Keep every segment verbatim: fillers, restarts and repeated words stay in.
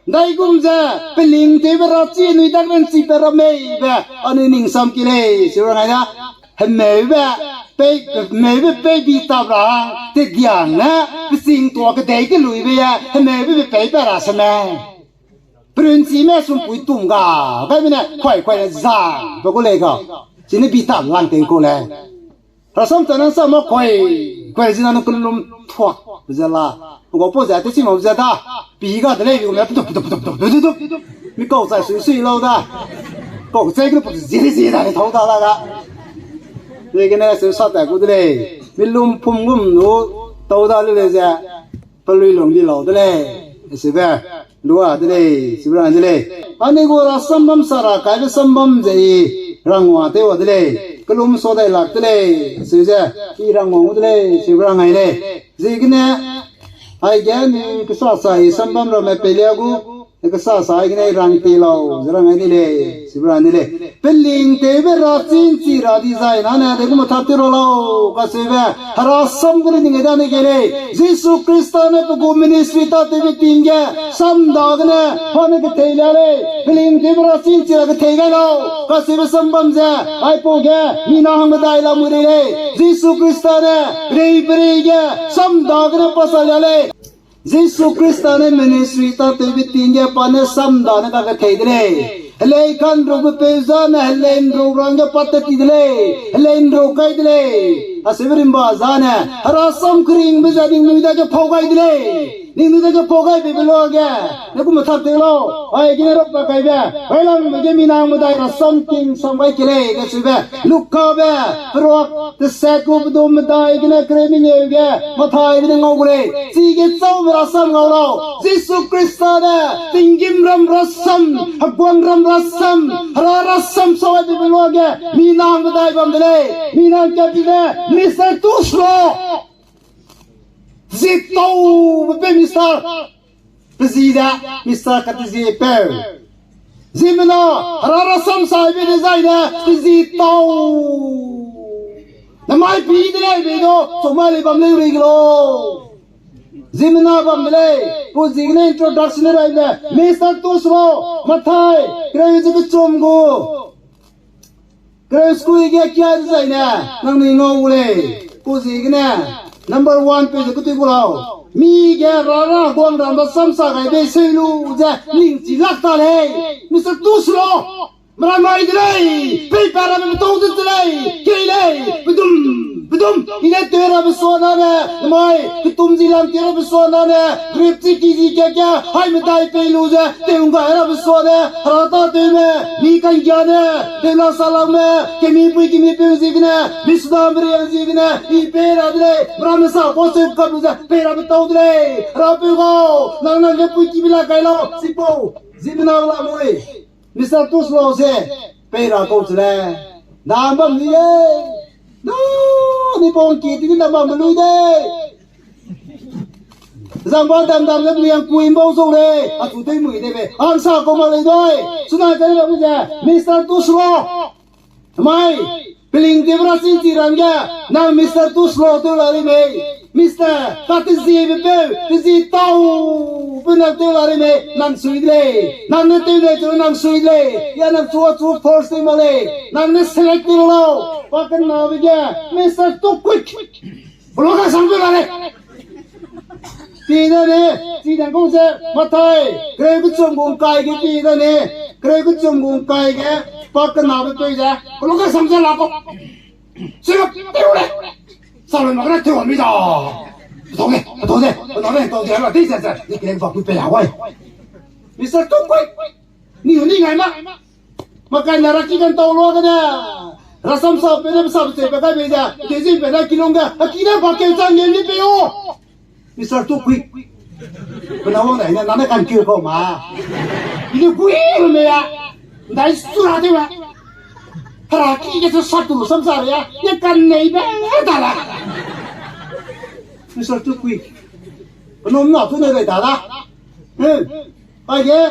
Ndaigum ze, peling tewbe rachi nui dak ran chi pe ra meibe, anui ning sam ki lei, si ra ngai da. Hemeube, pei, hemeube pei bi tap ra hang, te diang ne, pesing tua kedei ke lui be ya, hemeube be pei pe ra se me. Perun chi me sum pui tum ga, bai me ne, kuai kuai ne zang, pe ku lei ga. Chine bi tap lang te ku lei. Rasam ta nang sa ma kuai, kuai zi na nang kelum thuak, ze la. Pe ga po ze, te chi ma ze da. Pi ga de lei, bi gu me, petup, petup, petup, petup, petup, petup. Mi kau chai sui sui lau da. Kau chai ke petup zi zi da, thau da la ga. Ze gene se sa ta gu de lei. Mi lum pum gum nu, tau da le le ze. Pelui lung di lau de lei. Ese be. Lua de lei, si ra de lei. Ani gu rasam bam sa ra kaibe sam bam ze i rangwa tew wa de lei. Kelum so dai lak de lei, si ze i rangwa gu de lei, si ra ngai lei. Zi gene, aige ni kesa sa i sam bam ramme peilia gu, kesa sa aigene rang ti lau, ze ra ngai ni lei, si ra ni lei. Peling tewbe ra chin chi ra di zai na ne, de gu ma thap te ro lau, ka sebe, hera sam gene ning da ne ge lei. Jisu Krista ne pe gu ministry ta tewbe ting ge, sam dagene, pa ne kethei lia lei. Peling tewbe ra chin chi ra kethei gai lau, ka sebe sam bam ze, aipau ge, mina hangbe dai lamui rei lei. Jisu Krista ne, rei perei ge, sam dagene pa sa lia lei. Jisu Krista ne ministry ta tewbe ting ge pa ne sam dane kakethei de lei. Helei kanrube peu zane helei nru rangge pat te ti de lei. Helei nru kai de lei. Asebe rimba zane, hera sam keringbe ze ningnui dage pau gai de lei. Ningnui dage pau gai bebe luage, ne gu ma thap te lau. Aigene rok pa kaibe, railangbe ge mina hangbe dai rasam king sam gai ke lei, kacheube, Lukabe, peruak, teset gu pedum medai gene kereu mengeu ge, Mathaibe ne ngau gu lei, chige chaume rasam ngau lau, Jisu Krista ne, tinggîmram rasam, heguangram rasam, hera rasam sau ai bebe luage, mina hangbe dai bam de lei, mina hangkatpime, Mister Tuslo. Zi tau pe Mister. Pe zi de, Mister Katezi peu. Ziemmena, hera rasam saibe dezaine, pe zi tau. Namai pi de lei be du, chumai lei bam lei rui ge lau. Ziemmena bam de lei, pe ziegene introduction raibe, Mister Tuslo, Mathai, kereu ze kechum gu. Kereu sukui ge kia dezaine, nangnui ngau gu lei, pe ziegene, number one peu ze ketui gu lau. Mi ge rara guangram rasam sa gaibe seu lu ze ningchi lak ta lei. Mister Tuslo, meramai de lei, peipat rabe petau de lei, kei lei, pedum, pedum, i ne tew rabe suanane, namai, ketum zi lang tew rabe suanane, grape chi ki zi kia kia, hai medai pei lu ze, tew nggai rabe suane, hera tatewme, mi kanggiane, tewla salangme, kemipui kemipeu ziegene, misudam riang ziegene, i pei ra de lei, ramme sa pau seu kap lu ze, pei rabe tau de lei, rapeu gau, nang nang ge pui kibe la kai lau, sipau, ziemmena la mui. Mister Tuslo ze, pei ra kau che le. Dam bam ni le. Da, ni pau ki ti ni dam bam lui de. Zangba dam dam le, mui ang kui mbau zau le. A tu tei mui de be. Ang sa kau mak lei doi. Suna kai le mu ze, Mister Tuslo. Mai. Peling tewbe ra chin chi rangge, nang Mister Tuslo tew la ri mei, Mister Kateziebe peu, tezi tau, peu nang tew la ri mei, nang sui de lei, nang ne tew lei chu nang sui de lei, ya nang chu a chu force tew mak lei, nang ne select tew lau, pa kenabe ge, Mister Too Quick. Kelo kasangpeu la lei. Chi dane, chi dang kau ze, Mathai, kereu kechum gu ngkai ge chi dane, kereu kechum gu ngkai ge, pa kenabe peu ze, kelo kasang ze la kau. Sui ga tew lei. Sa lei mak ne tew mi da. Tau ge, tau ge, tau ge, tau ge, la dei ze ze, ni kereu ba ku pe ya wai. Mister Too Quick. Ni ni ngai ma. Makai na raki kan tau lua gene. Rasam sa pe ne sa pe se pe kai be ze. Ke zi pe ne kilong ge. A ki ne ba ke chang ge ni pe o. Mister Too Quick. Pe na wang dai ne na ne kan keu kau ma. Ni gui lu me ya. Dai su ra de wa. Hera ki ge sa tu sam sa ya. Ye kan nei be da la. Mister Too Quick. Pe nom na tu ne dai da la. Hmm. Ai ge.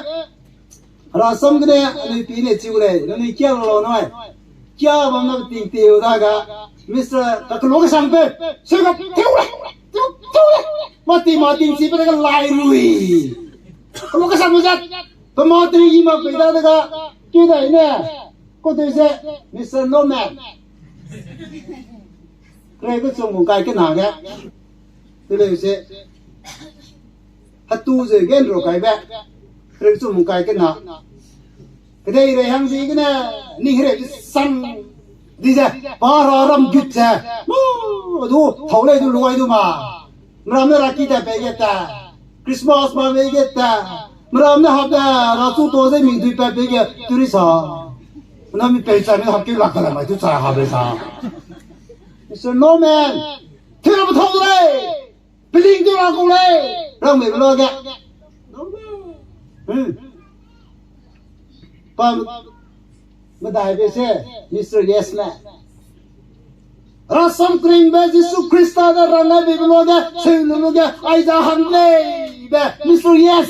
Rasam gene, anui pi ne chiu lei, nanui kia lo nui. Kia bam na ting tiu da ga, Mister ka kelo kasang pe, se ga tiu le, tiu, tiu le. Ma ti ma ting si pe ga lai rui. Kelu kesang zat. Pe ma teri i mak pei da dega. Keu dai ne. Kau teu ze, Mister Norman. Rei kechum mung kai kena ge. Teu leu ze. Hatu ze gen ro kai be. Rei kechum mung kai kena. Kedei rei hang ziegene, ning hereu sang di ze, pa ra ram gut ze, mu, du, thau lei du luai du ma. Meram ne ra ki ta pei ge ta, Christmas ma pei ge ta, meram ne hap da, ra chu to ze mi dui pa pei ge, tu ri sa. Na mi pei cha mi hap ki lak ka la mai tu cha ha be sa. Mister Norman, teu ra ba thau lei. Peling tew ra kau lei, rang mei be luage. Hmm. Pa medai be se, Mister Yes le. Rasam kring be Jisu Khrista de rang ai be be luage, seu lu luage, ai za hang lei be, Mister Yes.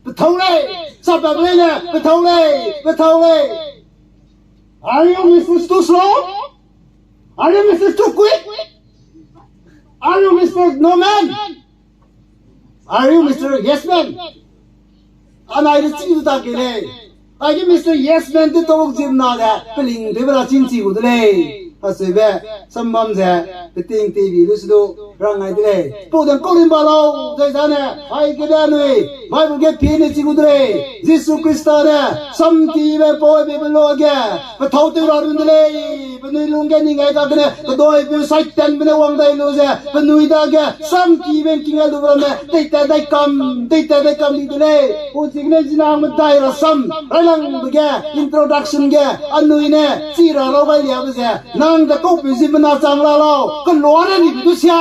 Pe thau lei, sa pa lei le, pe thau lei, pe thau lei. Are you Mister Too slow? Are you Mister Too quick? Are you Mister No Man? Are you Mister Yes Man? Anai de chi du ta ke lei. Ai ge Mister Yes Man te tau zim na de, peling de bera chin chi gu de lei. Asebe, sambam ze, peting T V lu su du, rang ai de lei. Pau de kau lim ba lau, zai zane, ai ge de nui, Bible ge pie ne chi gu de lei. Jisu Khrista ne, sam ti be pau be be lo ge, pe thau tew ra run de lei. Penui lungge ning ai kagene, kedoi pe Satan be ne wang dai lu ze, penui dage, sam ki be king ai lu ramme, tei ta dai kam, tei ta dai kam di de lei. Pu chigene zina medai rasam, railangbe ge, introduction ge, anui ne, chi ra lau gai liabe ze, nang de kau pe zimena chang la lau, keloa re ni be du sia.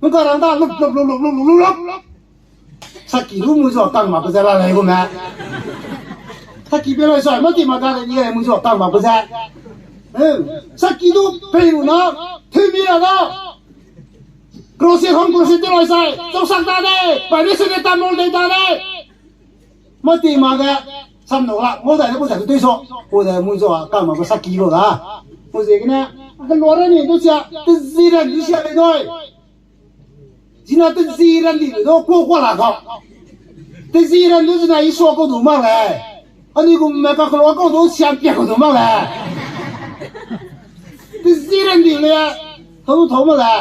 Nung ka rang da, lup, lup, lup. Saki du mui zua kang mak pe ze la lei gu me. Saki pe lai sai, mati ma ga de ni mui zua kang mak pe ze. Eh, saki du pei lu na, thui mi ra da. Cross hang cross te lai sai, chau sak da de, pai ne se de tam lol de da de. Mati ma ga, sam no la, ngau dai ne ku sa tu tui so. Ku de mui zua kang mak pe saki lu da. Ku ziegene, a keloa re ni du sia, te zi ran du sia lei doi. Zina te zi ran di be du kua kua la kau. Te zi ran du zina i sua kau du mak lei. Anui gu me ka keloa kau du siam pia kau du mak lei. Te zi ran di lei, thau du thau mak lei.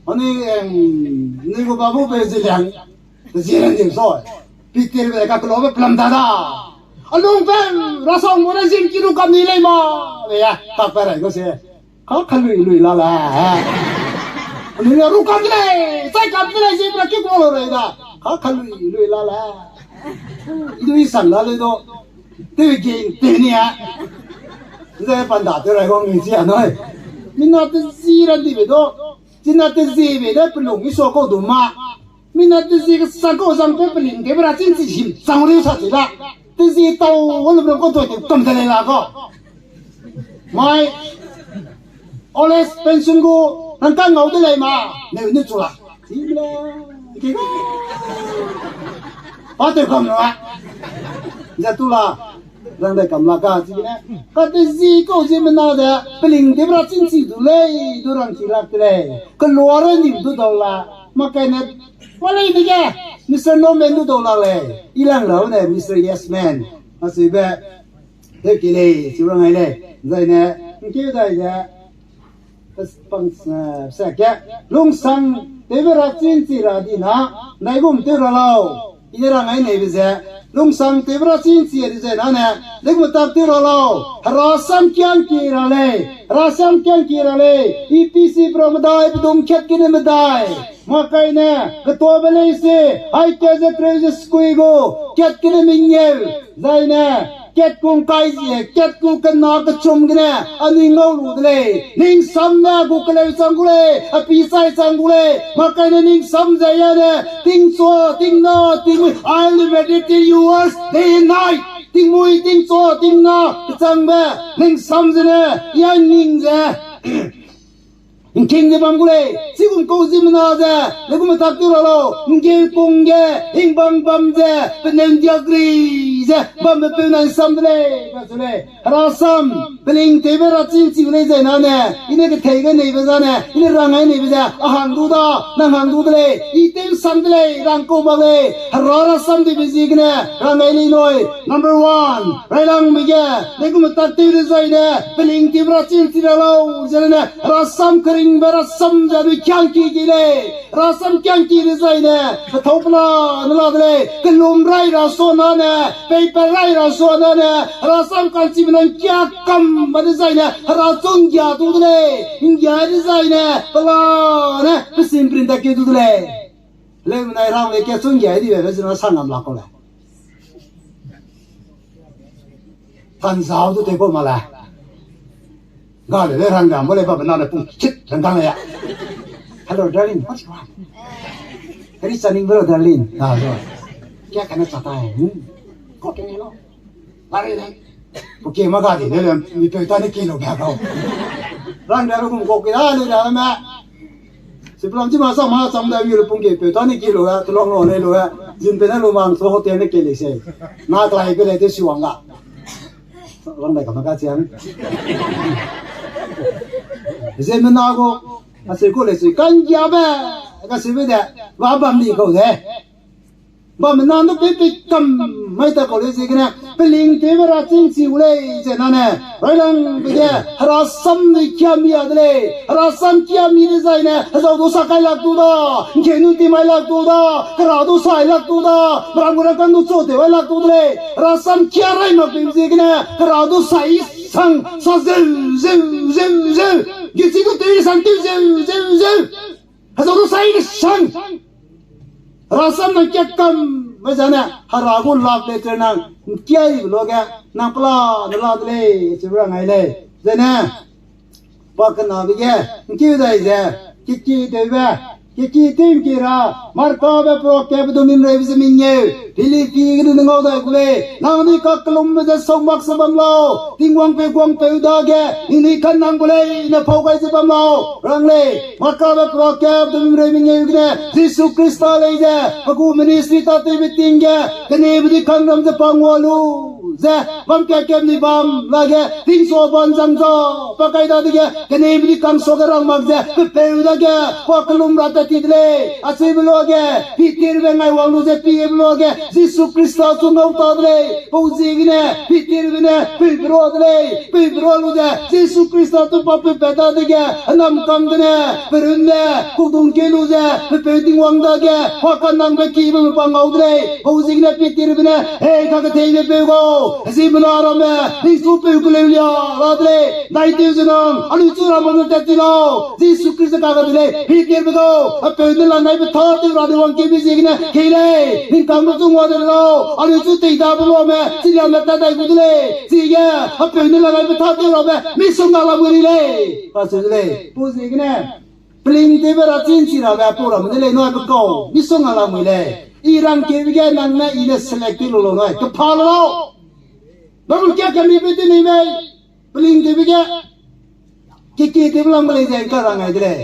Anui, em, nui gu babu pe zi liang. Te zi ran di so. Peter be ka keloa be pelam da da. Alung pe, rasang mo ra zim ki lu kam ni lei ma. Be ya, tak pe rai gu se. Ka kalui lui la le. Anui ne ru kam de lei, chai kam de lei, zim ra ki kua lu rei da. Ka kalui lui la le. I du i sang la lei du. Tew ge, tew ni a. Ze pan da tew rai wang ni zi a nui. Mina te zi ran di be du. Zina te zi be de pelung i sua kau du ma. Mina te zi kesang kau zang pe peling ge bera chin chi him chang ri sa chi la. Te zi tau wa lu bera kau toi te kam de lei la kau. Mai, old age pension gu, nang ka ngau de lei ma, neu nu chu la. Pa te kam la. Za tu la, rang dai kam la ka, chi ne. Ka te zi kau zimena de, peling de bra chin chi du lei, du rang chi lak de lei. Keloa re ni du dau la, ma kai ne, ma lei de ge, Mister No Man du dau la lei. I lang rau ne, Mister Yes Man. Ma sui be, He ki lei, chi rang ai lei. Zai ne, nkeu dai ze, pang, eh, sa ke, lungsang tewbe ra chin chi ra di na, ndaigum tew ra lau. I ne rang ai nei be ze, lungsang tewbe ra chin chi di ze na ne, ndaigum tak tew ra lau. Hera sam kiang ki ra lei, hera sam kiang ki ra lei. E P C pro medai, pedum khat kene medai. Makaine, ketobe lei se, hai ke ze treu ze skui gu, kat kene mengeu, zaine, kat kung kai zie, kat kung kena kechum gene, anui ngau lu de lei. Ningsam ne gu keleu chang gu lei, a pi chai chang gu lei. Makaine ningsam ze yane, tingchua, tingna, tingmui, I will meditate your words day and night. Tingmui, tingchua, tingna, kechangbe, ningsam zene, ya ning ze. Ngking ze bam gu lei, chigum kau zimena ze, le gu metak tew ra lau, ngkeu kung ge, hingbang bam ze, peneu diak ri, ze bambe peu nai sam de lei, kacheu lei. Herasam, peling tewbe rachî ’nchi gu lei zai nane, I ne kethei ge neibe zane, I ne rang gai neibe ze, a hang du da, nang hang du de lei, I tew ’nsang de lei, rang kau mak lei, Hera rasam dibe ziegene, rang gai lei nui. Number one, railangbe ge, degume tak tew dezaine, peling tewbe rachî ’nchi ra lau, zene, rasam keringbe rasam ze anui kiangki ki lei. Rasam kiangki dezaine, kethâu pela ne la de lei, kelum rai ra sua nane, peipat rai ra sua nane, rasam ka'nchibe nang kia kam ba dezaine, Hera chu ’nggia du de lei, ’nggia dezaine, pela ne, pe sim prin ta keu du de lei. Leumenai rang lei ke chu ’nggia dibe be zina sa ngam lak kau lei. Tanzau du tew kau ma le. Ga le le rang dam bo lei ba be na le pung kit rang dang ya. Hello, darling, what's wrong? Very sunny, bro, darling. Ah, bro. Kya kana chahta hai? Hmm? Ko ke lo. Lari le. Ko ke ma ga di le le mi pe ta ne ke lo ga ko. Rang da ru kum ko ke da le da ma. Sipelam chi ma sa ma cham da mi le pung ke pe ta ne ke lo ga, tulong lo le lo ga. Zin pe ne lo mang so hotel ne ke le se. Na klai pe le te si wang ga. Rang da ka ma ka chiang. Ziemmena gu, a se ku lei sui, ka'nggiabe, ka sebe de, ba bam di kau de. Bam na nu pe pe kam mai ta kau lei ziegene, peling tewbe rachî ’nchi gu lei ze nane, railangbe ge, herasam ne kia mi a de lei, herasam kia mi dezaine, hezau du sa kai lak du da, ’ngkeu nu ti mai lak du da, kera du sai lak du da, meram gu rangkâng du chu tew ai lak du de lei, herasam kia rai mak peibe ziegene, kera du sai sang, sa zeu, zeu, zeu, zeu, gechi du tew sang tew zeu, zeu, zeu. Hezau du sai sang. Herasam nang kia kam, mai zane, Hera gu lak le ter nang, ’nkiaibe luage, nang pela ne la de lei, chibe rang ai lei. Zene, pa kenabe ge, ’ngkeu dai ze, kiki tewbe, kiki tew ’ngkeu ra, Markabe peruak katbe du mimreibe ze mengeu, Philippi ge du ne ngau dai gu lei, nangnui kakellumbe ze sau mak se bam lau, Tingwang peu guangpeu dage, ningnui ka'nnang gu lei, ne pau gai ze bam lau, rang lei, Markabe peruak katbe du mimrei mengeu gene, Jisu Khrista lei ze, pe gu ministry tâtewbe ting ge, keneibe di kangram ze pa ngua lu ze, bam kat kat ni bam lage, tingsua ban zang za, pa kai dadege, keneibe di kangsuage rang mak ze, pe peu dage, pa kellum ra tat ti de lei, acheube luage, Peterbe ngai wang lu ze piebe luage, Jisu Khrista chu ngau ta de lei, pau ziegene, Peterbe ne, peibe rua de lei, peibe rua lu ze, Jisu Khrista chu pa peipat dadege, henam kang gene, perunne, kukdung kei lu ze, pe peu Tingwang dage, pa ka'nnangbe kibe me pa ngau de lei, pau ziegene Peterbe ne, hei kaketheibe peu gau, ziemmena ramme, ningchu peu keleu lia, ra de lei, dai tew ze nang, anui chu ramme ne tat ti lau, Jisu Khrista kage de lei, Peterbe gau, apeu ne langaibe tâtew ra de wangkeube ziegene, kei lei, ning kangme chu ngua de lau, anui chu teidabe luame, chiliame tat dai gu de lei, chige, apeu ne langaibe tâtew rabe, misongga lamui ri lei, kacheu de lei, pau ziegene, peling tewbe rachî ’nchi rabe pau ramme de lei, nui pe kau, misongga lamui lei, I rangkeube ge nang ne I ne select tew lu lau nui, kepha lu lau. Bible kia kami pe tew nei mei, peling tewbe ge, kiki tewbe langbe lei ze ’ngka rang ai de lei.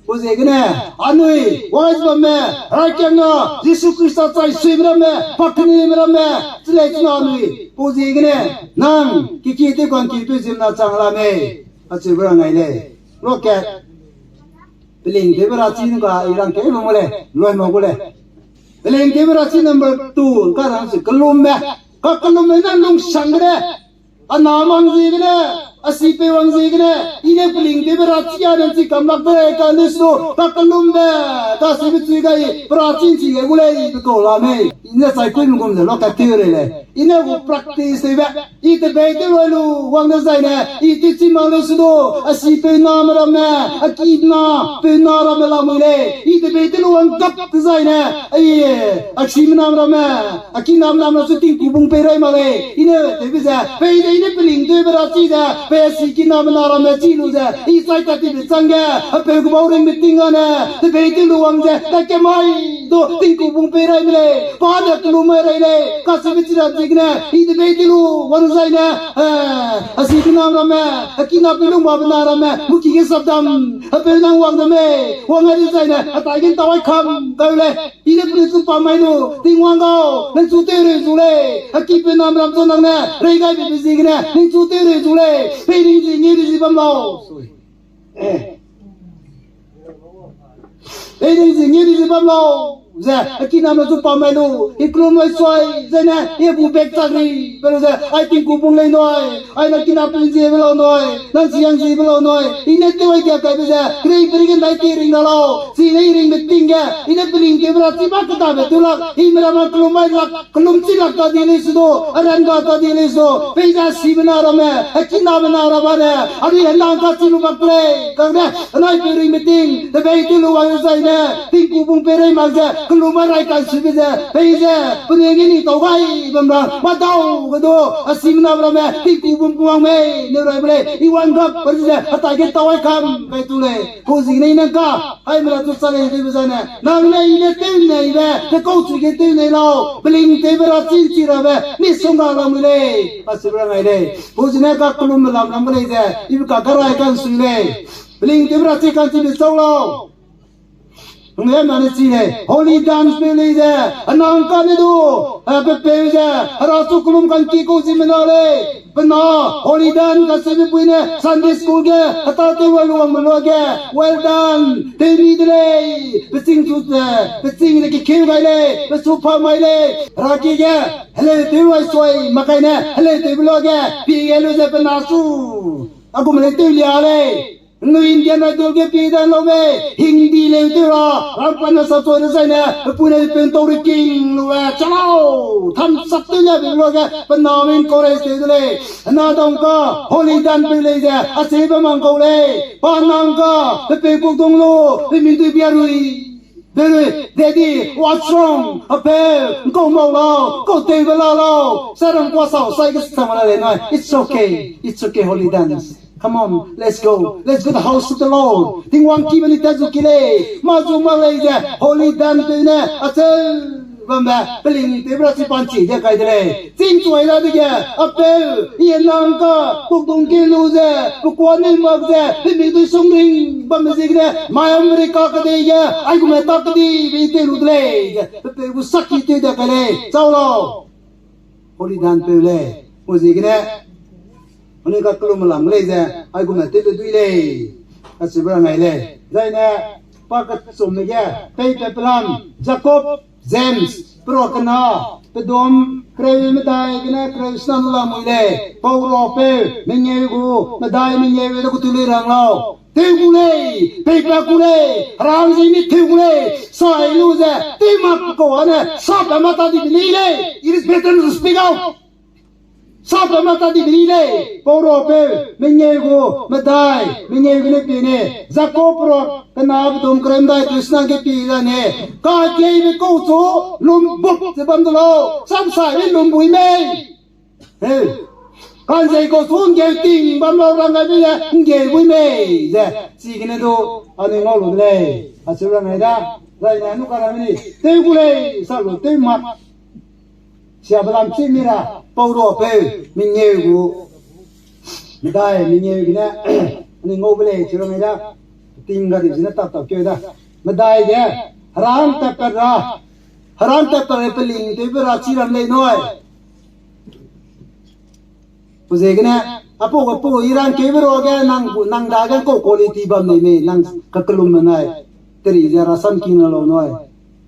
Pau ziegene, anui, wise bamme, rakiangna, Jisu Khrista chai suime ramme, paknime ramme, chi lei chuna anui, pau ziegene, nang, kiki tew kangkipeu ziemmena chang la mei, acheube rang ai lei. Lokat, peling tewbe rachî nung ga I rangkeu lu mu lei, loi ma gu lei. Peling tewbe rachî number two, ’ngka rang se kellumbe, kakellumbe ne lungsang gene, a na mang ziegene, a sipeu wang ziegene, I ne peling tewbe rachî a ne ’nchi kam lak de lei kane su, kakellumbe, kasibe chui gai, pe rachî ’nchi ge gu lei, pe kau la mei. I ne chaikuime gum ze lokat tew rei lei. I ne gu practice tewbe, I tebei tew rui lu wang dezaine, I tewchi mak leu se du, a sipeu name ramme, a kinapeu na ramme lamui lei. I tebei tew lu wang gap dezaine, a, a simename ramme, a kinamename ramme chu tingkubung pei rai mak lei. I ne tewbe ze, pei de I ne peling tewbe rachî ze, pei a si kinamena ramme chî lu ze, I chai tat tibe changge, a peu kebau ringbe ting â ne, tebei tew lu wang ze, tat ke mai du tingkubung pei rai mak lei. Pa ne kellum mai rai lei, kasibe chi ra Gene, i de bei ti lu, wang zaine, eh, a si benam ramme, a kina pe lung ba benam ramme, muki ge sap dam, a pe nang wang de mei, wang a di zaine, a tai gen tawai kam, kau le, i ne pe su pa mai lu, Tingwang gau, nang chu te re zu le, a ki pe nam ram chu nang ne, rei gai be be zi gene, nang chu te re zu le, pei ning zi ngi di zi bam lau. Sorry. Ei, ning zi ngi di zi bam lau, ze, a kiname zu pa mai lu, i klum mai suai, ze ne, i bu bek chak ri, pe lu ze, ai tingku bung lei nui, ai na kina pun zi be lau nui, nang zi yang zi be lau nui, i ne tew ai kia kai be ze, kri pe ri gen dai ti ring da lau, zi ne i ring be ting ge, i ne peling tew be ra chi ba keda be tu lak, i me ra ma klum mai lak, Kelum chi lak ta di lei su du, a ran ga ta di lei su du, pei za si bena ramme, a kina bena ramme ne, a di a nang ka chi lu bak lei, kang ne, a nai pe ring meeting, te bei ti lu wa zai ne, tingku bung pe rei mak ze, kelum a rai kan su be ze, pei ze, penui ngi ni tau gai bam ra, ma dau ge du, a si bena ramme, tingku bung puang mei, ne rai be lei, i wan gap, pe ze, a tai ge tau ai kam, kai tu lei, ko zi ne i nang ka, Hai mela tu sa lei tewbe zane, nang ne i ne tew nei be, te kau chu ge tew nei lau, peling tewbe ra chin chi rabe, ni song ga lam lei, a se ra ngai lei. Pu zine ka kelum melam lam lei ze, i ka ka rai kan sui lei. Peling tewbe ra chi kan chi be chau lau. Nge ma ne chi lei, holy dance pe lei ze, anang ka ne du, a pe pe ze, a ra chu kelum kan ki kau zi mena lei. Pe na, holy dance ka sebe pui ne, Sunday school ge, hata tew wa luang me lua ge, well done, tew mi de lei, pe ching chu ze, pe ching ne ki keu gai lei, pe su pa mai lei, ra ki ge, heleu tew wa suai, makai ne, heleu tew be lua ge, pi ge lu ze pe na su, a gu me lei tew lia lei. Nui Indian Idol ge pi dan lau mei, Hindi leu tew ra, ram pan na sa choi de zai ne, pe pui ne pe tau ri king lu e, chalau, tham sak tew lia be lua ge, pe na min encourage tew de lei. Na dong ka, holy dance pe lei ze, a se be mang kau lei. Pa nang ka, pe pe kuk dong lu, pe min tui bia rui. Be rui, daddy, what's wrong? A pe, nkau mau lau, kau tew be la lau. Sa ram kua sau, sai ke sa ma la lei nai. It's okay, it's okay, holy dance. Come on, let's go. Let's go to the house of the Lord. Tingwang ki bani ta zu ki lei. Ma zu ma lei ze. Holy dance pe ne. A cheu bam be. Peling te bra si pan chi de kai de lei. Ching chuai ra de ge. A peu. I nang ka. Kuk dong ke lu ze. Kuk kua ne mak ze. Pe mi dui sung ring. Bam me zi ge ne. Mai America ka de ge. Ai gu me ta ka di. Bi te lu de lei. Pe pe gu sak ki te de kai lei. Chau lau. Holy dance peu lei, pu ziegene, anui ka kelum lam lei ze, aigum ne tewbe dui lei, achibe ra ngai lei. Zaine, pa kechumme ge, pei pe pelam, Jacob, James, perua kena, pedum, kereu medai gene kereu sena lam mui lei, pau ruapeu, mengeu gu, medai mengeu de gu tu lei rang lau. Tew gu lei, peipa gu lei, herang zi mi tew gu lei, sai lu ze, tew mak kau ane, sap pe mata di beli lei, it is better to speak out. Sap pe mata di beli lei, pau ruapeu, mengeu gu, medai, mengeu gu ne pi ne, Jacob ruak, kena bedum kerem dai Krishna ge pi da ne, ka kei be kau chu, lum buk ze bam de lau, sam sai be lum bui mei. He. Kanzei kau chu nggeu ting bam lau rang gai be ye, nggeu bui mei ze. Chigene du, anui ngau lu de lei. Achu rang gai da. Zaine nu ka rang ni. Tew gu lei, sa lu, tew mak. Sia belam chi mi ra, pau ruapeu, mengeu gu. Medai, mengeu gene, anui ngau be lei, chu rang gai da. Ting ga di zine tap tap keu da. Medai ge, herang tat pat ra. Herang tat pat ra peling tewbe ra chi ram lei nui. Pu ziegene, apau ge pu i rang keube ruage nang gu, nang dage kau quality bam nei mei, nang kakelum menai. Teri ze rasam kina lau nui.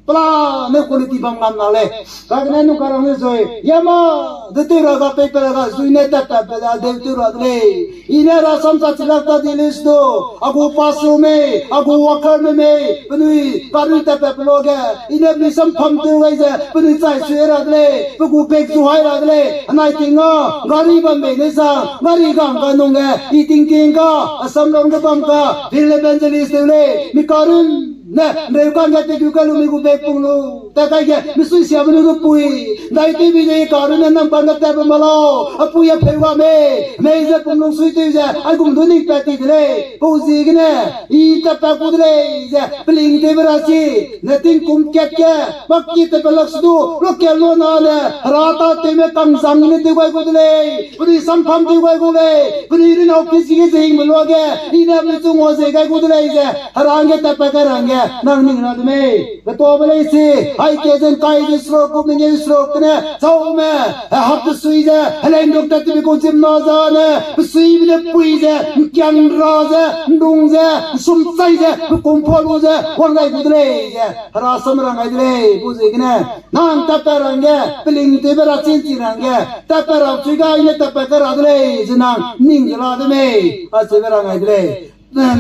Pela ne quality bam ngam na lei. Kagene nu karang ne zui. Yama, de tew ra ga pei pe ra ga zui ne tat tat pe da de tew ra de lei. I ne rasam sa chilak ta di lei stu. A gu pastor mei, a gu worker mei mei. Penui, karui tat tat pe lo ge. I ne penui sam pham tew gai ze. Penui chai sui ra de lei. Pe gu bag zu hai ra de lei. Anai ting a, gari bam bei ne sa. Gari gang ga nung ge. I ting ting ga. Assam rong ge bam ga. Field evangelist tew lei. Mi karun ne. Nreu kan ge te gu ka lu mi gu bag pung lu. Tat kai ge, misui siabe nu du pui, dai tewbi ze i ka runne nang pa ne tatbe ma lau, a pui a pheu ga mei, mei ze pum lung sui tew ze, aigum du ning pat ti de lei, pau ziegene, i tat pat gu de lei ze, peling tewbe ra chi, ne tingkum kat ge, mak ki tat pat lak su du, local lo na ne, hera ta tewme kangzang ne tew gai gu de lei, penui sampham tew gai gu lei, penui rinau pi chi ge ze hingbe luage, i ne penui chu ngua ze gai gu de lei ze, hera hangge tat pat kai ra hangge, nang ning ra de mei. Ketobe lei si, ai ke zen kai ze srok, kum nge srok kene, chaume, hap te sui ze, heleng dok tat tibi kum chim na zane, pe sui bi ne pui ze, nkiang ra ze, ndung ze, nsum chai ze, pe kum pha lu ze, wang gai gu de lei ze, hera sam ra ngai de lei, bu ziegene, nang tat pat ra hangge, peling tewbe ra chin chi ra hangge, tat pat ra chui gai ne tat pat kai ra de lei, ze nang, ning ze la de mei, a chibe ra ngai de lei,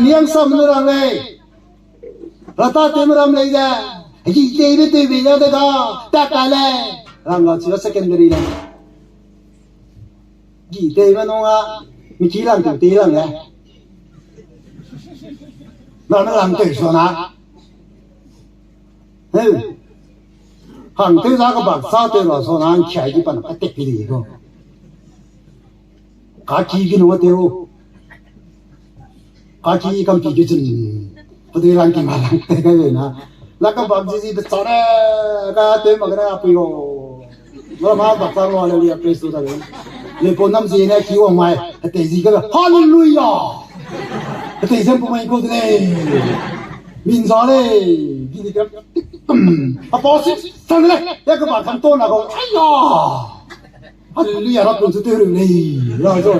miang sam ne ra lei. Ra ta tewme ram lei ze, gi teibe tewbe da de ga, tat pat lei. Rang ga chi secondary lei. Gi teibe nung a, mi ki lang tew tei lang lei. Name lang tew so na. Heu. Hang tew za kebak sa tew ra so na, nkiai di pan ka tek pi di ko. Kaki ki nung a tew. Kaki kampi ki zun. Pedui lang ki ma lang te kai na. La kebak zi zi bechare, ka tew ma gene a pui o. Mara ma bak sa lo, hallelujah, praise to the Lord. Lepau nam zi ne ki wang mai, hetei zi ka, hallelujah. Hetei zan pu mai ko de lei. Min za lei, gini ka, a pau si, sang de lei, ya kebak kan to na ko, aya. Hallelujah, ra pun su tew ru lei, ra zo.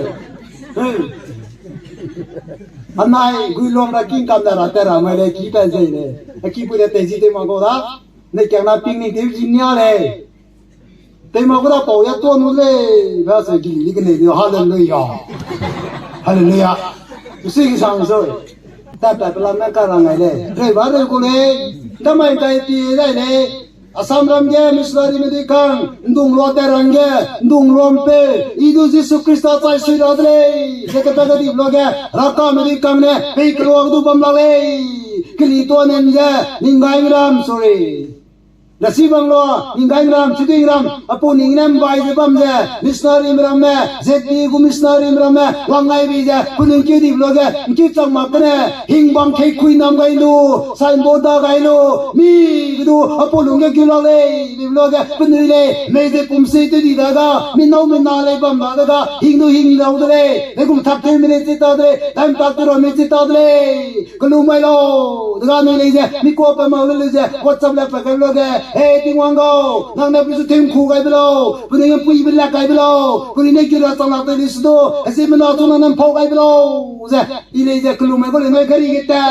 Anai, gui luang ra king kam da ra te ra mai lei, ki pa zei lei. A ki pui de tei zi tew ma ko da. Ne kiang na ping ni tew zi nia lei. Tei ma ko da pau ya tuan u lei. Ba se gili di kene di, hallelujah. Hallelujah. Usi ki sang zo. Tat tat pelam ne ka ra ngai lei. Rei ba rei ku lei. Damai tai pi dai lei. Assam ram ge missionary me dui kang, ndung lua te rang ge, ndung luam pe, i du Jisu Khrista chai sui ra de lei. Ze kata ga di lua ge, raka me dui kang ne, pei kelua du bam la lei. Keli tuan en ze, Ninggaing ram, sorry. Lasi bang lua, Ninggaing ram, Chiding ram, apu ning ne mbai ze bam ze, missionary me ramme, Z B gu missionary me ramme, wang ngai bi ze, penui keu di lua ge, nkeu chang mak kene, hingbang kei kui nam gai lu, signboard da gai lu, mi ge du, apu lung ge keu la lei, bi lua ge, penui lei, mei ze pum si te di da ga, mi nâu mi na lei bam da da ga, hing du hing lau de lei, lei kum thak te mi lei chi ta de lei, time tak te ra mi chi ta de lei. Kelum mai lau, dega nui lei ze, mi kuâ pe mak le lu ze, WhatsApp le pe kai lu ge, hei Tingwang gau, nang ne pe zu tingku gai be lau, penui ge pui be lak gai be lau, penui ne gira chang lak te li se du, hezimena chu nang ne mpau gai be lau, ze, i lei ze kelum mai gu lei nui gari ge ta,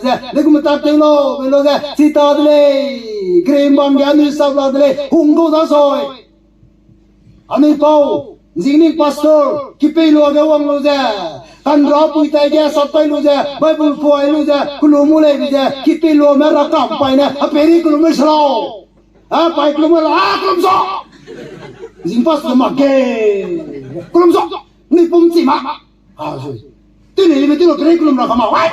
ze, le gu me tak tew lau, be lu ze, chi ta de lei, green bang ge anui sap la de lei, hung gau da soi. Anui pau, Zingning pastor, kipei lua ge wang lu ze, kanra pui tai ge sap pai lu ze, Bible pui lu ze, kelum mu lei bi ze, kipei luame ra kam pai ne, a peri kelum me se lau. A pai kelum me la, a kelum sa. Zing pastor mak ge, kelum sa. Ni pum chi ma. A, zui. Tui ne lime tui lo kere kelum ra kama, wai.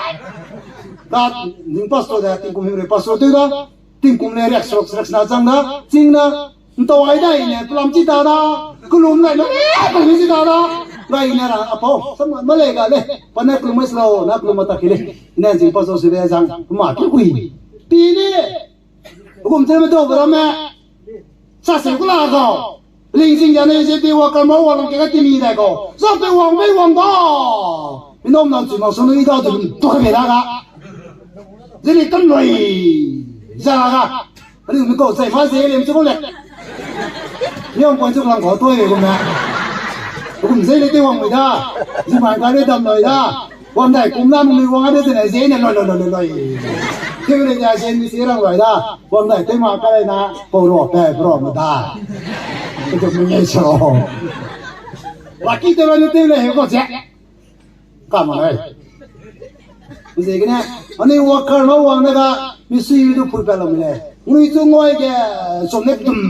Ka, ning pastor da, tingkum himre pastor tew da. Tingkum le riak srok srek sna chang da. Ching na, ntau ai dai ne, pelam chi ta da. Kelum nai lo, eh, kelum chi ta da. Ngai ne ra, apau, sama, ma le ga le. Pa na kelum mai slo, na kelum ma ta ki le. Ne zing pastor se le zang, ma ki ui. Pi ne. Gum te me dau be ramme. Sa se ku la gau. Ling sing ja ne ze pe wa kan ma wa lang ke ka ti mi dai gau. Sa pe wang bei wang da. Mi nom nan chui ma su nu i da du to ke me da ga. Ze li tam loi. Za ga. Ani mi ko zai ma ze le mi chu ko le. Mi ong ko chu lang ko to ye gum na. Gum ze le te wang bei da. Zi ma ga le dam loi da. Wang dai kum na mui wang de zene zene loi loi loi loi loi. Keu le ja zene mi si rang loi da. Wang dai te ma ka le na pau ro pe bro ma da. Ke mu nge so. Wa ki te loi te le he ko ze. Ka ma loi. Ze gene, ani wa kar no wang na ga, mi sui du pui pe lam le. Ngui chu ngoi ge, so ne dum,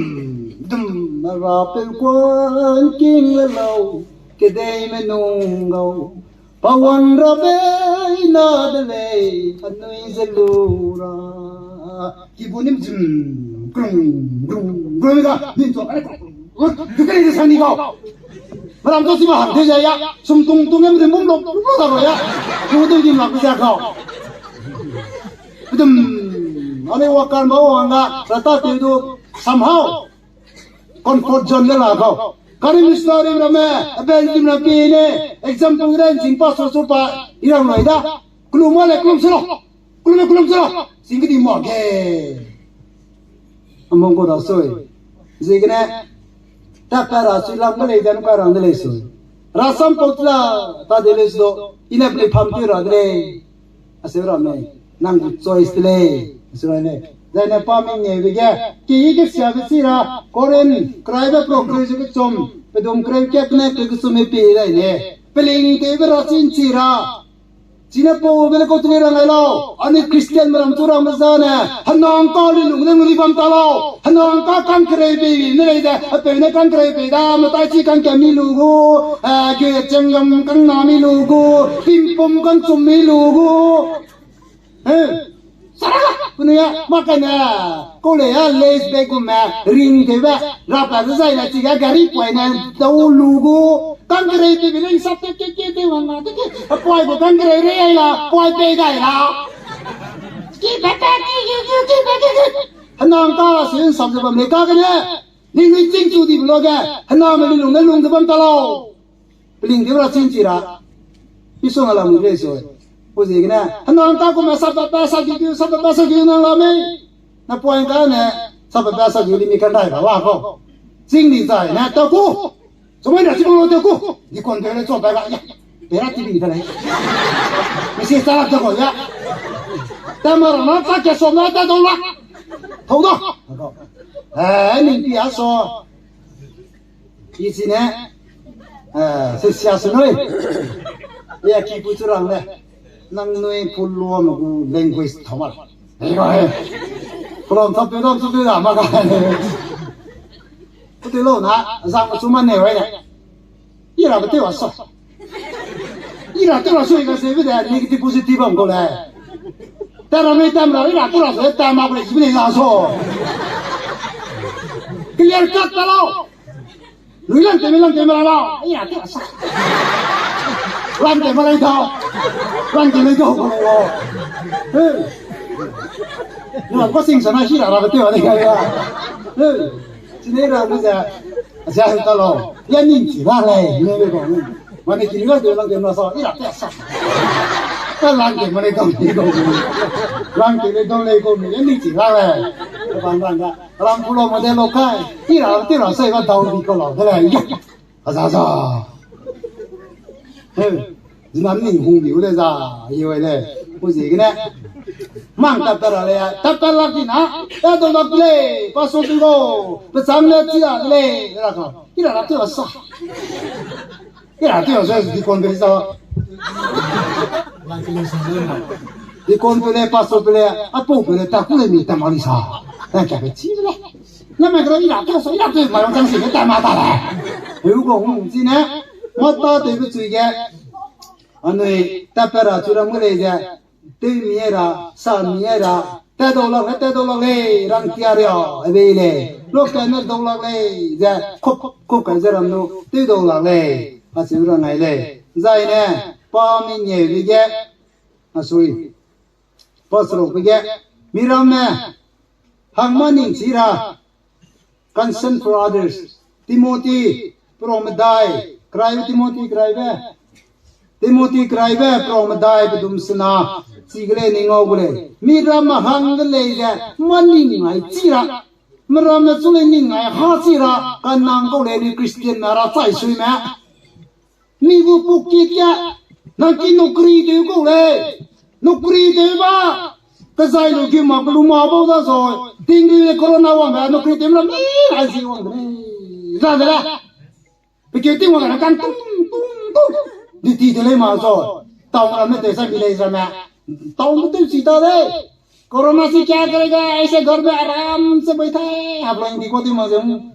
dum, na ra pe kuan king le lau. Kedei me nung gau, pa wan ra bei na de lei, anui ze lu ra. Ki bu nim zim, Grum, grum, grum ga, nin to, ai, grum, grum, grum, grum, sani kau. Meram to si ma hang de ya, sum tung tung em rim bum lok, lok da ya. Lu de dim lak ja kau. Dum, ane wa kan ba wa nga, rata te du, somehow comfort zone le la kau. Kari misla rim rame, abel rim ram pi ne, example ren jing pa so so pa, i rang nai da. Kulum wa le kulum se lo. Kulum le kulum se lo. Sing ke di ma ge. Among ko da soi. Zigene, ta pa ra sui lam ke lei, jan pa rang de lei soi. Rasam pau tla, ta de lei so. Ine ple pham ti ra de lei. Aseu ra me, nang gu choice te lei. Aseu ra ne. Zai ne pa mi nge be ge. Ki ke sia be si ra. Korin, krai be pro krai zu ke chom. Pedum krai ke kne ke ke chom e pi rai ne. Peling te be ra chin chi ra. Chine pau be le kau tui rang ai lau. Ani Christian meram tu rang me zane. Hanang ka li lung ne nguli bam ta lau. Hanang ka kang kerei be ne lei de. Apeu ne kang kerei be da. Matai chi kang ke mi lu gu. A, ge cheng gam kang na mi lu gu. Pim pum kang chum mi lu gu. He. Sara, punu ya, ma kane, kole ya, lace bag gu me, ring te be, rapa de zai na chi ga gari poi na, dau lu gu, kang kerei te bi leng sap te ke ke te wang na, te ke, a poi gu kang kerei re ai la, poi pe gai la. Ki pe pe ki ki ki ki pe ki ki. Hanang ka sin sap ze bam le ka kane. Ning ning ching chu di blo ge, hena me lung ne lung de bam ta lau. Peling de ra chin chi ra. Isua nga lam le so. Pu zi gene, hena ta ku me sa pa pa sa gi gi, sa pa pa sa gi nang la me. Na point ka ne, sa pa pa sa gi li mi kan dai ba wa ko. Ching di zai ne ta ku. Chumai na chimang lo ta ku. Di kon de le cho pa ga ya. Pe ra ti bi ta le. Mi si ta la ta ko ya. Ta ma ra na ta ke so na ta dong la. Thau da. Eh, ning pi a so. Ki si ne, eh, se sia se noi. Ya ki pu chu rang le. Nang nui pu luam gu language thau ma. Ei, ei. Pu luam thau pe dam chu pe da ma ga. Pu te lo na, zang chu ma ne wai ne. I ra be te wa so. I ra te wa so i ga se be de negative positive bam ko le. Ta ra me tam ra, i ra te ra so, ta ma ko le ji be ne la so. Clear cut ta lau. Lui lang te me lang te me la la, i ra te wa so. Lang te me lang tau. Lang te me tau ko le lo. Hey. Ni ma ko sing sa na shi ra ra be te wa de ga ya. Hey. Chine ra me ze, a ze hang ta lau. Ya ning chi ra lei, ne le ko. Mane ki ni la de lang de na sa, i ra te sa. Ka lang de mane dong de ko. Lang de le dong le ko, ya ning chi ra lei. Ka bang bang ga. Ram pu lo mo de lo kai. I ra te ra sai ga dau di ko lau de lei. Ya. A za za. He. Zinam ning hung biu le za, i wai le. Pu zi gene. Mang tap ta ra le, tap ta lak di na. Ya dong lak le, pa so tu go. Pe chang le chi a le, ra ka. I ra ra te wa sa. I ra te wa sa, di kon be sa. Di kon pe le, pa so pe le, a pu pe le, ta ku le mi ta ma li sa. Na ka be chi le. Na me kra i ra te wa sa, i ra te ma yong chang si le ta ma ta le. Eu go hung chi ne. Ma ta te be chui ge. Anui, ta pe ra chu ram ge lei ze, tew mi ai ra, sa mi ai ra, ta dau lak lei, ta dau lak lei, rang tia ria, e bei lei. Lok ta ne dau lak lei, ze, kop, kop kai ze ram nu, tew dau lak lei, a cheu rang ai lei. Zai ne, pa mi ngeu de ge, a sui, pa srok de ge, mi ram me, hang ma ning chi ra, Concern for others. Timothy, perau medai, keraibe Timothy keraibe. Timothy keraibe, perau medai, pedum sena, chi ge lei, ning ngau gu lei. Mi ramme hang ge lei ze, ma ning ai chi ra. Mi ramme chu lei ning ai ha chi ra, ka nang kau lei ni Christian me ra chai sui me. Mi gu pukit ge, nang ki nukri tew kau lei. Nukri tew ba, kezai lu gi ma, kelu ma bau da zoi. Tingri le corona wang be, nukri tew la mi, ai zi wang de. Za de la. Pe keu ting wang na kan tung, tung, tung. Di ti de lei ma zoi. Tau ramme te sa mi lei sa me. Tau me tew chi ta de. Corona से क्या करेगा, ऐसे घर में आराम से बैठा है, आप लोग इनको दी मजे हूँ।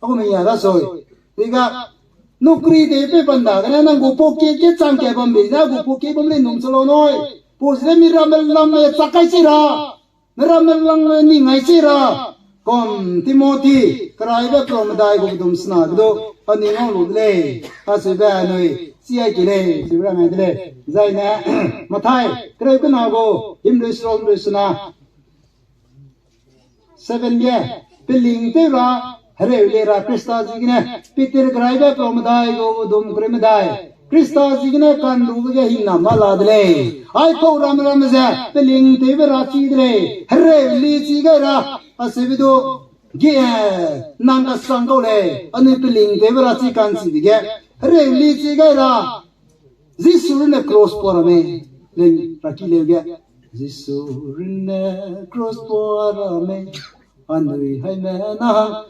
Aku mi ya da soi. Diga, nukri te pe banda, gana nang gu pocket ke chang ke bam be, na gu pocket bam le num salo noi. Pus le mi ram lam le chakai chi ra. Ne ramme lang le ning ai chi ra. Kum Timothy, keraibe pro medai gu bedum sena ge du, anui ngau lu de lei. Kacheube anui, chi ai ki lei, chibe ra ngai de lei. Zai ne, Mathai, kereu kena gu, himreu srol himreu sena. Seven ge, peling tew ra, hereu le ra Krista ziegene, Peter keraibe pro medai gu bedum kereu medai. Krista ziegene kanrube ge hingnam la de lei. Aipau ram ram ze, peling tewbe ra chi de lei. Hereu li chi gai ra, aseube du, ge, nang kasang kau lei. Anui peling tewbe ra chi kan chibe ge. Hereu li chi gai ra, Jisu runne cross pa ramme, leng ra ki leu ge. Jisu runne cross pa ramme, anui haime na,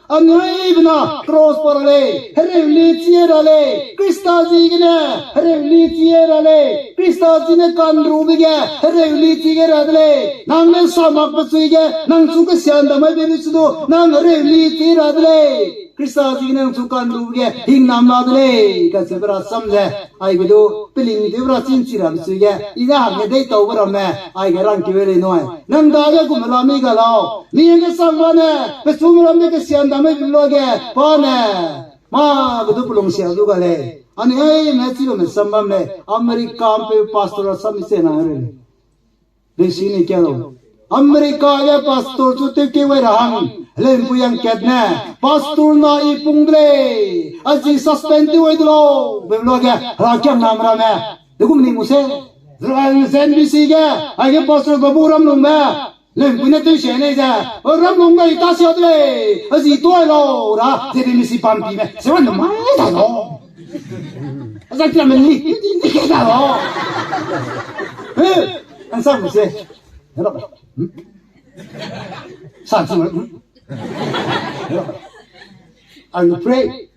anui bena cross pa ra lei, hereu li chi ra lei, Krista ziegene, hereu li chi ra lei, Krista ziegene kanrube ge, hereu li chi ra de lei, nang ne samak pe chui ge, nang chu kesian da mai be ni chu du, nang hereu li chi ra de lei, Krista ziegene nang chu kanrube ge, hingnam la de lei, kacheube rasam ze, Aige du, peling tew ra chin chi ra chui ge, i ne hangge deitaube ramme, aige rangkeu lei nui. Nang dage gume la mi ga lau. Mi hangge sang ba ne, pechu ramme kesian da mai bi luage, pa ne. Mâ ge du pelung sia du ga lei. Anui aime chi bamme sam bam lei. America mpeu pastor rasam mi se na re lei. Leisi ni kia lau. America ge pastor chu tewkeu wai ra hang, heleumpui hangkat ne, pastor na i pung de lei, a zi suspend tew wai de lau, be luage, herakiangnam ramme, de gum ni mu se, Z N B C ge, aige pastor babu Ramlungbe, heleumpui ne tewsia nei ze, Ramlungbe i ta sia de lei, a zi tuai lau, ra, Z N B C pampime, se wan de mai ta lau. A zai kiramme ni, ni, ni ke ta lau. He, ang sa mu se. I will pray.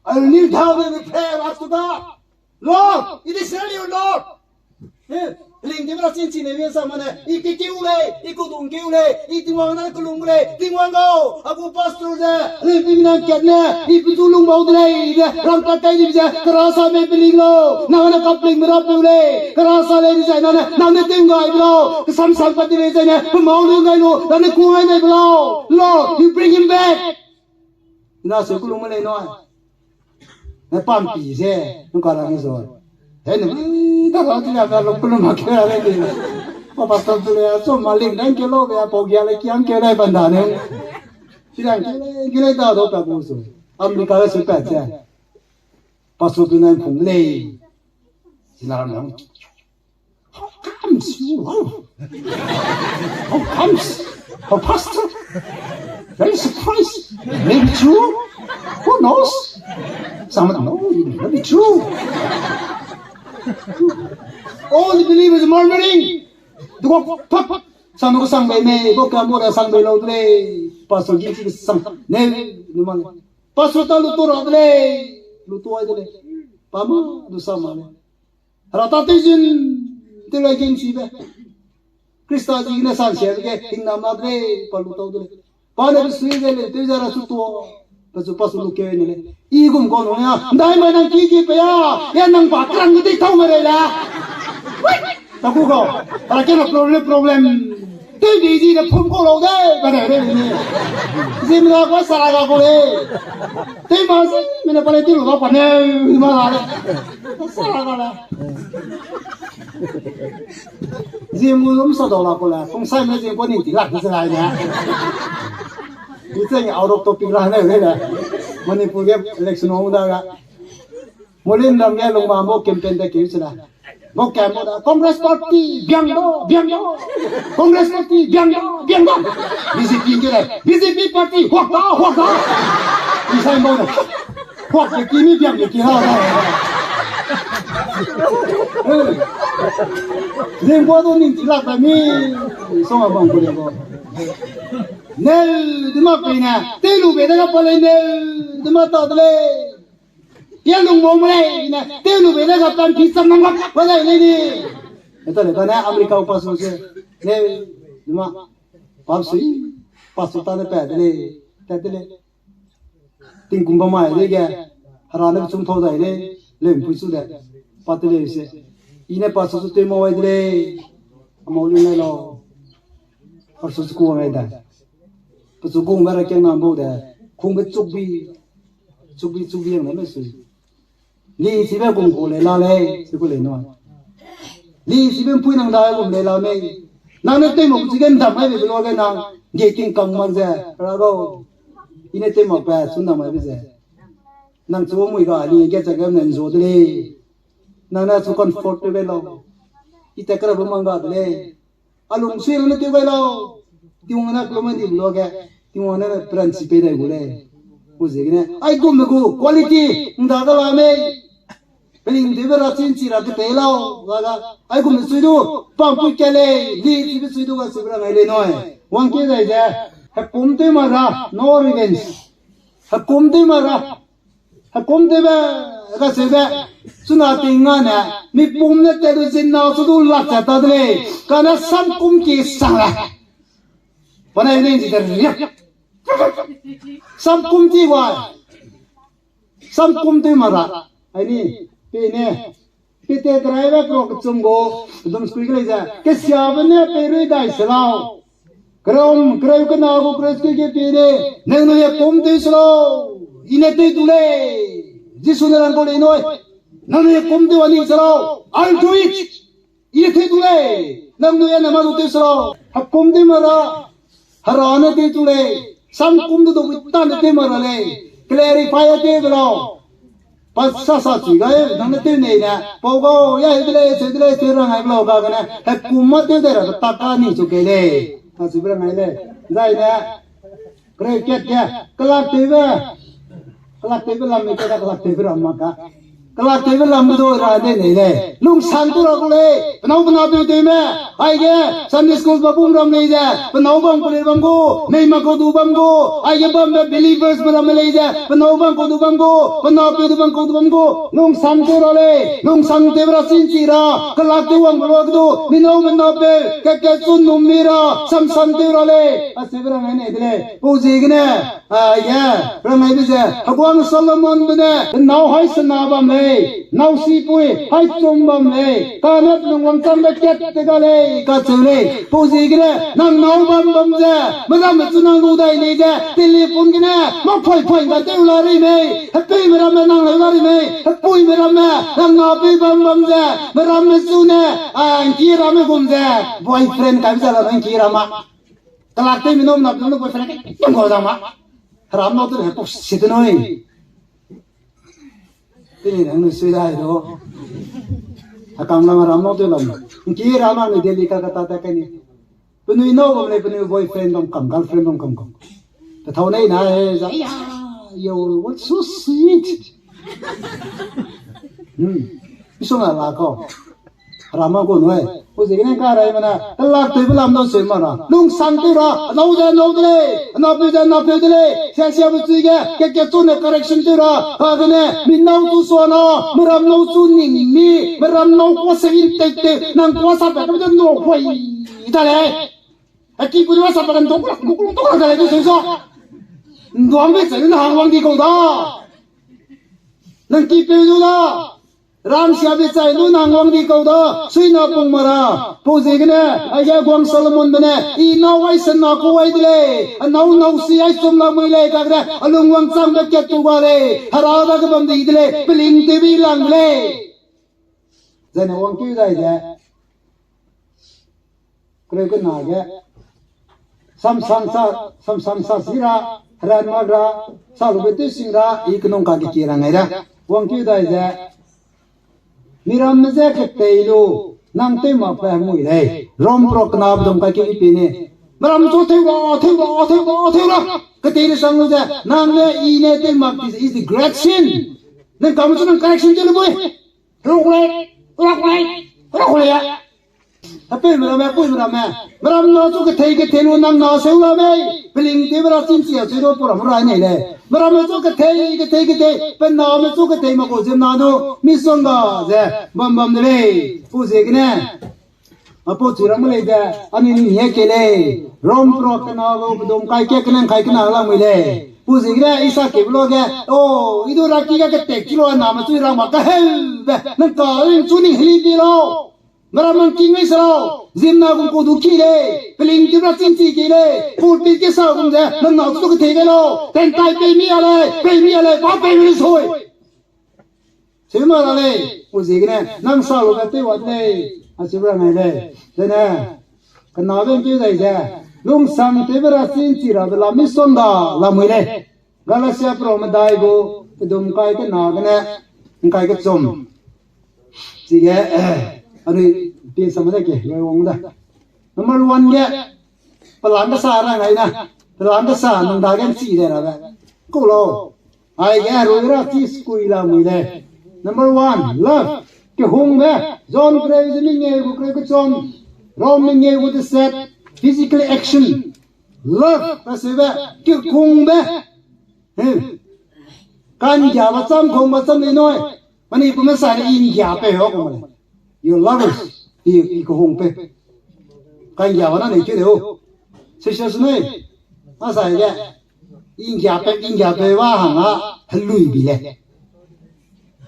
I will kneel down and pray, ask to God. Lord, it is really you, Lord. Eh, ling de bra chin chin ne sa mane, i ke kiu lei, i ku dung kiu lei, i Tingwang na ku lung lei, Tingwang gau, a gu pastor ze, le bi na kat ne, i pu zu lung bau de lei, de, rang pa kai di ze, kera sa me bi ling lo, na na kap ling me ra pu lei, kera sa lei di ze, na na, na ne ting gai lo, Samson pa di lei zene, pe mau lu ngai lu, dane ku ngai ngai blau. Lord, you bring him back. Na se ku lu ma lei noi. Ne pampi ze, nu ka la ni zo. He ne, ta la ti la ka lu ku lu ma ke la lei ni. Pa pastor tu le, so ma ling dan ke lo, ya pau ya le kiang ke lei ban da ne. Ti dan ke lei, ke lei ta do ta bu so. America le su pa ze. Pastor tu nai phung lei. Ti la ram. How comes you? How comes? Oh, pastor? Very surprised. Maybe true. Who knows? Some of them, no, it may not be true. All the believers murmuring. Dugo pap. Sang ko sang bei me, ko kam mo da sang bei lo de. Pastor ji ki sang. Ne, ni man. Pastor ta lu to ra de. Lu to ai de. Pa ma du sa ma le. Hera ta tew zin, tew lai gengchibe. Krista ziegene sansiabe ge, hingnam la de lei, pa lu tau de lei. Pa ne pe sui de lei, tew ze ra su tuâ, pe su pa su lu keu ne lei. I gum kau nung ya, ndai mai nang ki ki pe ya, ya nang ba krang de tau me rei la. Ta ku kau, hera ke na problem, problem. Tew di zi de phum kau lau de, ba de rei ni. Zi me na kua sara ga kau lei. Tew ma zi, me na pa lei tew lu la pa ne, ma la de. Sara ga la. Zim gu lum sa dau la ku le, kung sai me zim gu ning ti lak ti se lai ne. Ni zeng out of topic la ne le. Manipur ge election hung da ga. Molin ram ge lung ma mo campaign de ke se la. Mo kam mo da Congress Party biang do, biang do. Congress Party biang do, biang do. B J P ke le, B J P Party huak da, huak da. Ni sai mo da. Huak ke ki mi biang ke ki ha da. Ling gua du ning ti lak da mi. Song a bang ku le go. Neu, de ma pe ne. Te lu be de ga pa le neu, de ma ta de le. Pia lung mo mo le, ne. Te lu be de ga pan pi sam nang ga pa le ne ni. Eta le ka ne America pa su se. Neu, de ma. Pa su, pa su ta de pa de le. Ta de le. Tingkum ba mai de ge, hera ne chum thau dai le, lem pui su de, pa te le se. I ne pa su su te mo wai de le, a mau lu ne lo. Arsu chu ku ngai da. Pechu gung ba ra kiang nang bau de. Kung be chuk bi. Chuk bi, chuk bi ang na me sui. Li sibe gung ku lei la lei, si ku lei no. Li sibe mpui nang da gung lei la mei. Nang ne tei mak chi ge ndam ai be lo ge nang. Ge ting kang mak ze. Ra lo. I ne tei mak pe, sun ndam ai be ze. Nang chu mui ga li ge cha ge nen zo de lei. Nang na chu comfort te be lo. I te kra ba mang ga de lei. A lungsui ne tew gai lau. Tingwang ne kelum di lo ge. Tingwang ne principle dai gu lei. Gu ziegene. Aigum me gu quality. Nda ga la mei. Peling de be ra chin chi ra ke te lau. Ga ga. Aigum me sui du. Pam pu ke lei. Li ti be sui du ga sui ra ngai lei noi. Wang ke dai ze. Hekum tew ma ra. No revenge. Hekum tew ma ra. Hekum tew be, ga seu be, chuna ting nga ne, mi pum ne te du zin na su du lak cha ta de lei, kane samkum ki sang le. Pa ne ni ji de ria. Samkum ti wa. Samkum tew ma ra. Ai ni, pe ne. Pete keraibe pro kechum gu, dum skui ke lei ze, kesiabe ne peirui dai se lau. Keram, kereu kena gu kereu skui ge pie de, nang nui hekum tew se lau. I ne tew tu lei. Jisu ne rang kau lei nui. Nang nui hekum tew ani se lau. I'll do it. I ne tew tu lei. Nang nui ne ma du tew se lau. Hekum tew ma ra. Hera ne tew tu lei. Samkum du du ta ne tew ma ra lei. Clarify a tew de lau. Pa sa sa chi gai, nang ne tew nei ne, pau gau, ya, he de lei, se de lei, se rang ai blau ga gene, hekum ma tew de ra, ta ka ni chu ke lei. A chu be rang ai lei. Zai ne, kre ket ke, kelak tew be, kelak tew be lam me ke, kelak tew be ram ma ka. Kelak tew be lam me du ra de nei lei. Lungsang tu ra ku lei, penau pena tew tew me, Aige, Sunday school ba bum ram lei ze, penau bam ku lei bam gu, mei ma kau du bam gu, aige bambe believers be ram lei ze, penau bam kau du bam gu, penau peu du bam kau du bam gu, lungsang tew ra lei, lungsang tew ra chin chi ra, kelak tew wang be lua ke du, mi nâu me nâu peu, ke ke chun num mi ra, samsang tew ra lei, a se be rang ai nei de lei, pau ziegene, Aige, rang ai be ze, Heguang Solomon be ne, nâu hai sena bam lei, nâu sipui, hai chum bam lei, kane lungwang chang be kat te ga lei, kacheu lei, pau ziegene, nang nâu bam bam ze, meramme chu nang lu dai lei ze, telephone gene, mâ phoi phoi ga tew la rei mei, hepeime ramme nang leu la rei mei, hepuime ramme, nang napeu bam bam ze, meramme chu ne, a, ngki ramme gum ze, boyfriend kai be ze la nang ngki ramme. Kelak tew mi nâu napeu ne boyfriend ke, yang kau da ma. Heram nâu tew ne, pau si te nui. Teni nang nui sui dai do. Akang lam heram nâu tew lam. Ngki ram nang nui Delhi Kolkata ta kai ni. Penui nâu bam lei penui boyfriend bam kam, girlfriend bam kam kam. Pe thâu nei na he, za ya, yo, what so sweet. Hmm. Isong a la kau. Heram ma gu nui. Pau ziegene ka rai ma na. Kelak tew be lam nâu se ma ra. Lungsang tew ra. Nâu ze nâu de lei. Napeu ze napeu de lei. Sia sia be chui ge. Ke ke chu ne correction tew ra. Kagene. Mi nâu chu sua na. Meram nâu chu ning mi. Meram nâu kua se in tei tei. Nang kua sa pe ke de nâu kua i ta lei. A ki pu de sa pe ke nâu kua, nâu kua ta lei du se so. Nduang be se na hang wang di kau da. Nang ki peu du da. Ram sia be chai lu nang wang di kau da, sui na pung ma ra. Pau ziegene, aige Heguang Solomon be ne, i nâu ai sena ku ai de lei, a nâu nâu si ai sum la mui lei kagene, a lungwang chang be kat tu ga lei, hera da ge bam di de lei, peling tew bi lang de lei. Zai ne wang keu dai de. Kereu kena ge. Samsang sa, samsang sa si ra, heran mak ra, sa lu be tew sing ra, i kenung ka ke ki ra ngai ra. Wang keu dai ze. Miramme ze ketei lu, nang tew mak pe mui lei. Rom pro kena bedum kai ke i pi ni. Miramme chu tew ra, tew ra, tew ra, tew ra. Ketei le sang lu ze, nang ne i ne tew mak is the great sin. Nang kam chu nang correction tew lu bui. Rok lei, rok lei, rok lei ya. Hepeu meramme, pui meramme. Meram na chu kethei kethei lu nang na seu la mei. Peling te mera chin chia chui ro pura mera nei lei. Meramme chu kethei, kethei, kethei. Pe name chu kethei ma ko zem na du. Mi song ga ze. Bam bam de lei. Pu ziegene. Apu chu ram lei ze. Ani ni he ke lei. Rom pro kena lu bedum kai ke kenen kai kena la mui lei. Pu ziegene isa ke blo ge. O, i du ra ki ga kethei ki lu name chu ra ma ka heu be. Nang ka ring chu ni heli pi lo. Mera mang king ai sa lau, zimna gum ku du ki lei, peling ti ra ching chi ki lei, pulpit ke sa gum ze, nang na chu ke te ge lau, ten tai pei mi a lei, pei mi a lei, pa pei mi soi. Sima la lei, u ziegene, nang sa lu ge te wat lei, a chi ra ngai lei. Zene, kena ben ki dai ze, lungsang te be ra ching chi ra be la mi son da, la mui lei. Galatia pro medai gu, pedum kai kena gene, ngkai kechum. Chige, eh, anui pie sam de ke, loi wang da. Number one ge, pelang kesa ra ngai na, pelang kesa nang da gen chi de ra be. Ku lo, ai ge rui ra chi skui la mui lei. Number one, love. Kehungbe, John kereu ze mengeu gu kereu kechum, Rom mengeu gu deset, physical action. Love, kaseube, kehungbe. Hmm. Kanggiabe cham, kehungbe cham ni nui. Mani pu me sa ne inggia pe ho ku ma lei. Your lovers, i, i kehungbe. Kanggiabe na nei keu de o. Sister su nei. Ma sa ge. Inggia pe, inggia pe wa hang a, helui bi lei.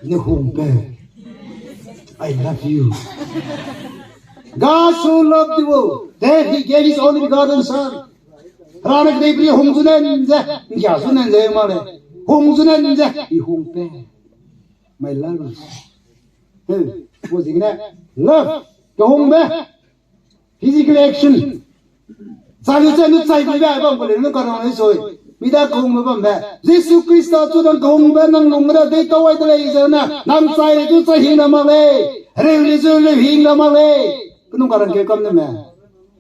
Ne hungbe. I love you. God so loved the world that he gave his only begotten son. Hera ne kedei bri hung zu nen ze, nggia zu nen ze ma lei. Hung zu nen ze, i hungbe. My love. Hey, wo ziegene, love, kehungbe. Physical action. Chai lu chai lu chai bui be bam ku le nu ka rang le soi. Mi da kehungbe bambe. Jisu Khrista chu nang kehungbe nang lung ge dei tau ai de lei ze na. Nang chai le chu chai hing ra mak lei. Hereu le chu hereu hing ra mak lei. Kenu ka rang keu kam ne me.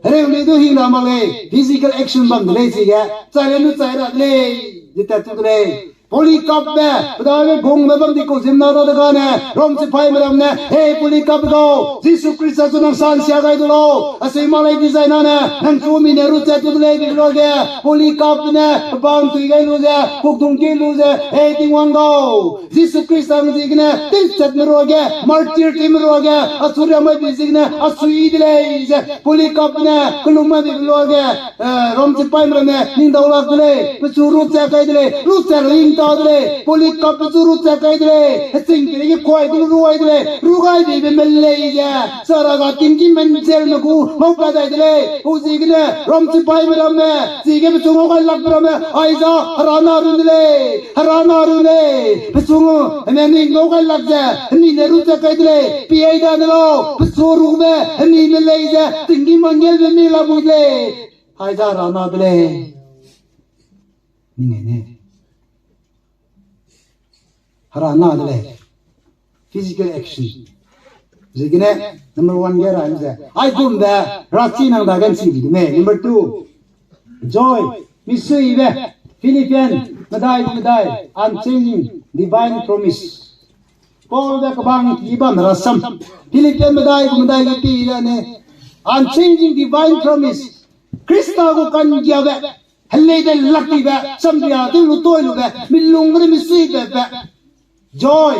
Hereu le du hing ra mak lei. Physical action bam de lei chige. Chai le nu chai ra de lei. Di tat tu de lei. Polycarp be, pedaibe kehungbe bam di kau zimna ra de gane, Rom sipaime ram ne, Hei Polycarp gau, Jisu Khrista chu nang sansia gai du lau, asui mak lei dizai na ne, nang chu mi ne ruchat tu de lei bi luage, Polycarp ne, pebang tui gai lu ze, kukdung ki lu ze, Hei Tingwang gau, Jisu Khrista nang ziegene, tewchat me ruage, martyr ti me ruage, asuriamai bi ziegene, asui de lei ze, Polycarp ne, kelum mai bi luage, Eh, Rom sipaime ramme, ning dau lak de lei, pechu ruchat kai de lei, ruchat ring ta de lei, Polycarp pechu ruchat kai de lei, heching pei ge kuai du ruai de lei, rugai beibe me lei ze, sara ga tingki menzel me gu, mau pa dai de lei, hu ziegene, Rom sipaime ramme, chige pechu ngau gai lakbe ramme, aiza, Hera na run de lei, Hera na run lei, pechu ngau, heme ning ngau gai lak ze, hemi ne ruchat kai de lei, pi ai da de lau, pechu rube, hemi me lei ze, tingki mangelbe mi la bui de lei. Aiza Hera na de lei. Ning ne. Hera na de lei. Physical action. Ziegene, number one ge ra ze. Aigumbe, rachi nang da gan chi de me. Number two, joy. Misuibe, Philippian, medai, medai, unchanging, divine promise. Paul be kebang ki bam rasam. Philippian medai, medai ge pi ne. Unchanging divine promise. Khrista gu kanggiabe, helei de lak dibe, samria de lu toi lube, milung de misuibe be. Joy.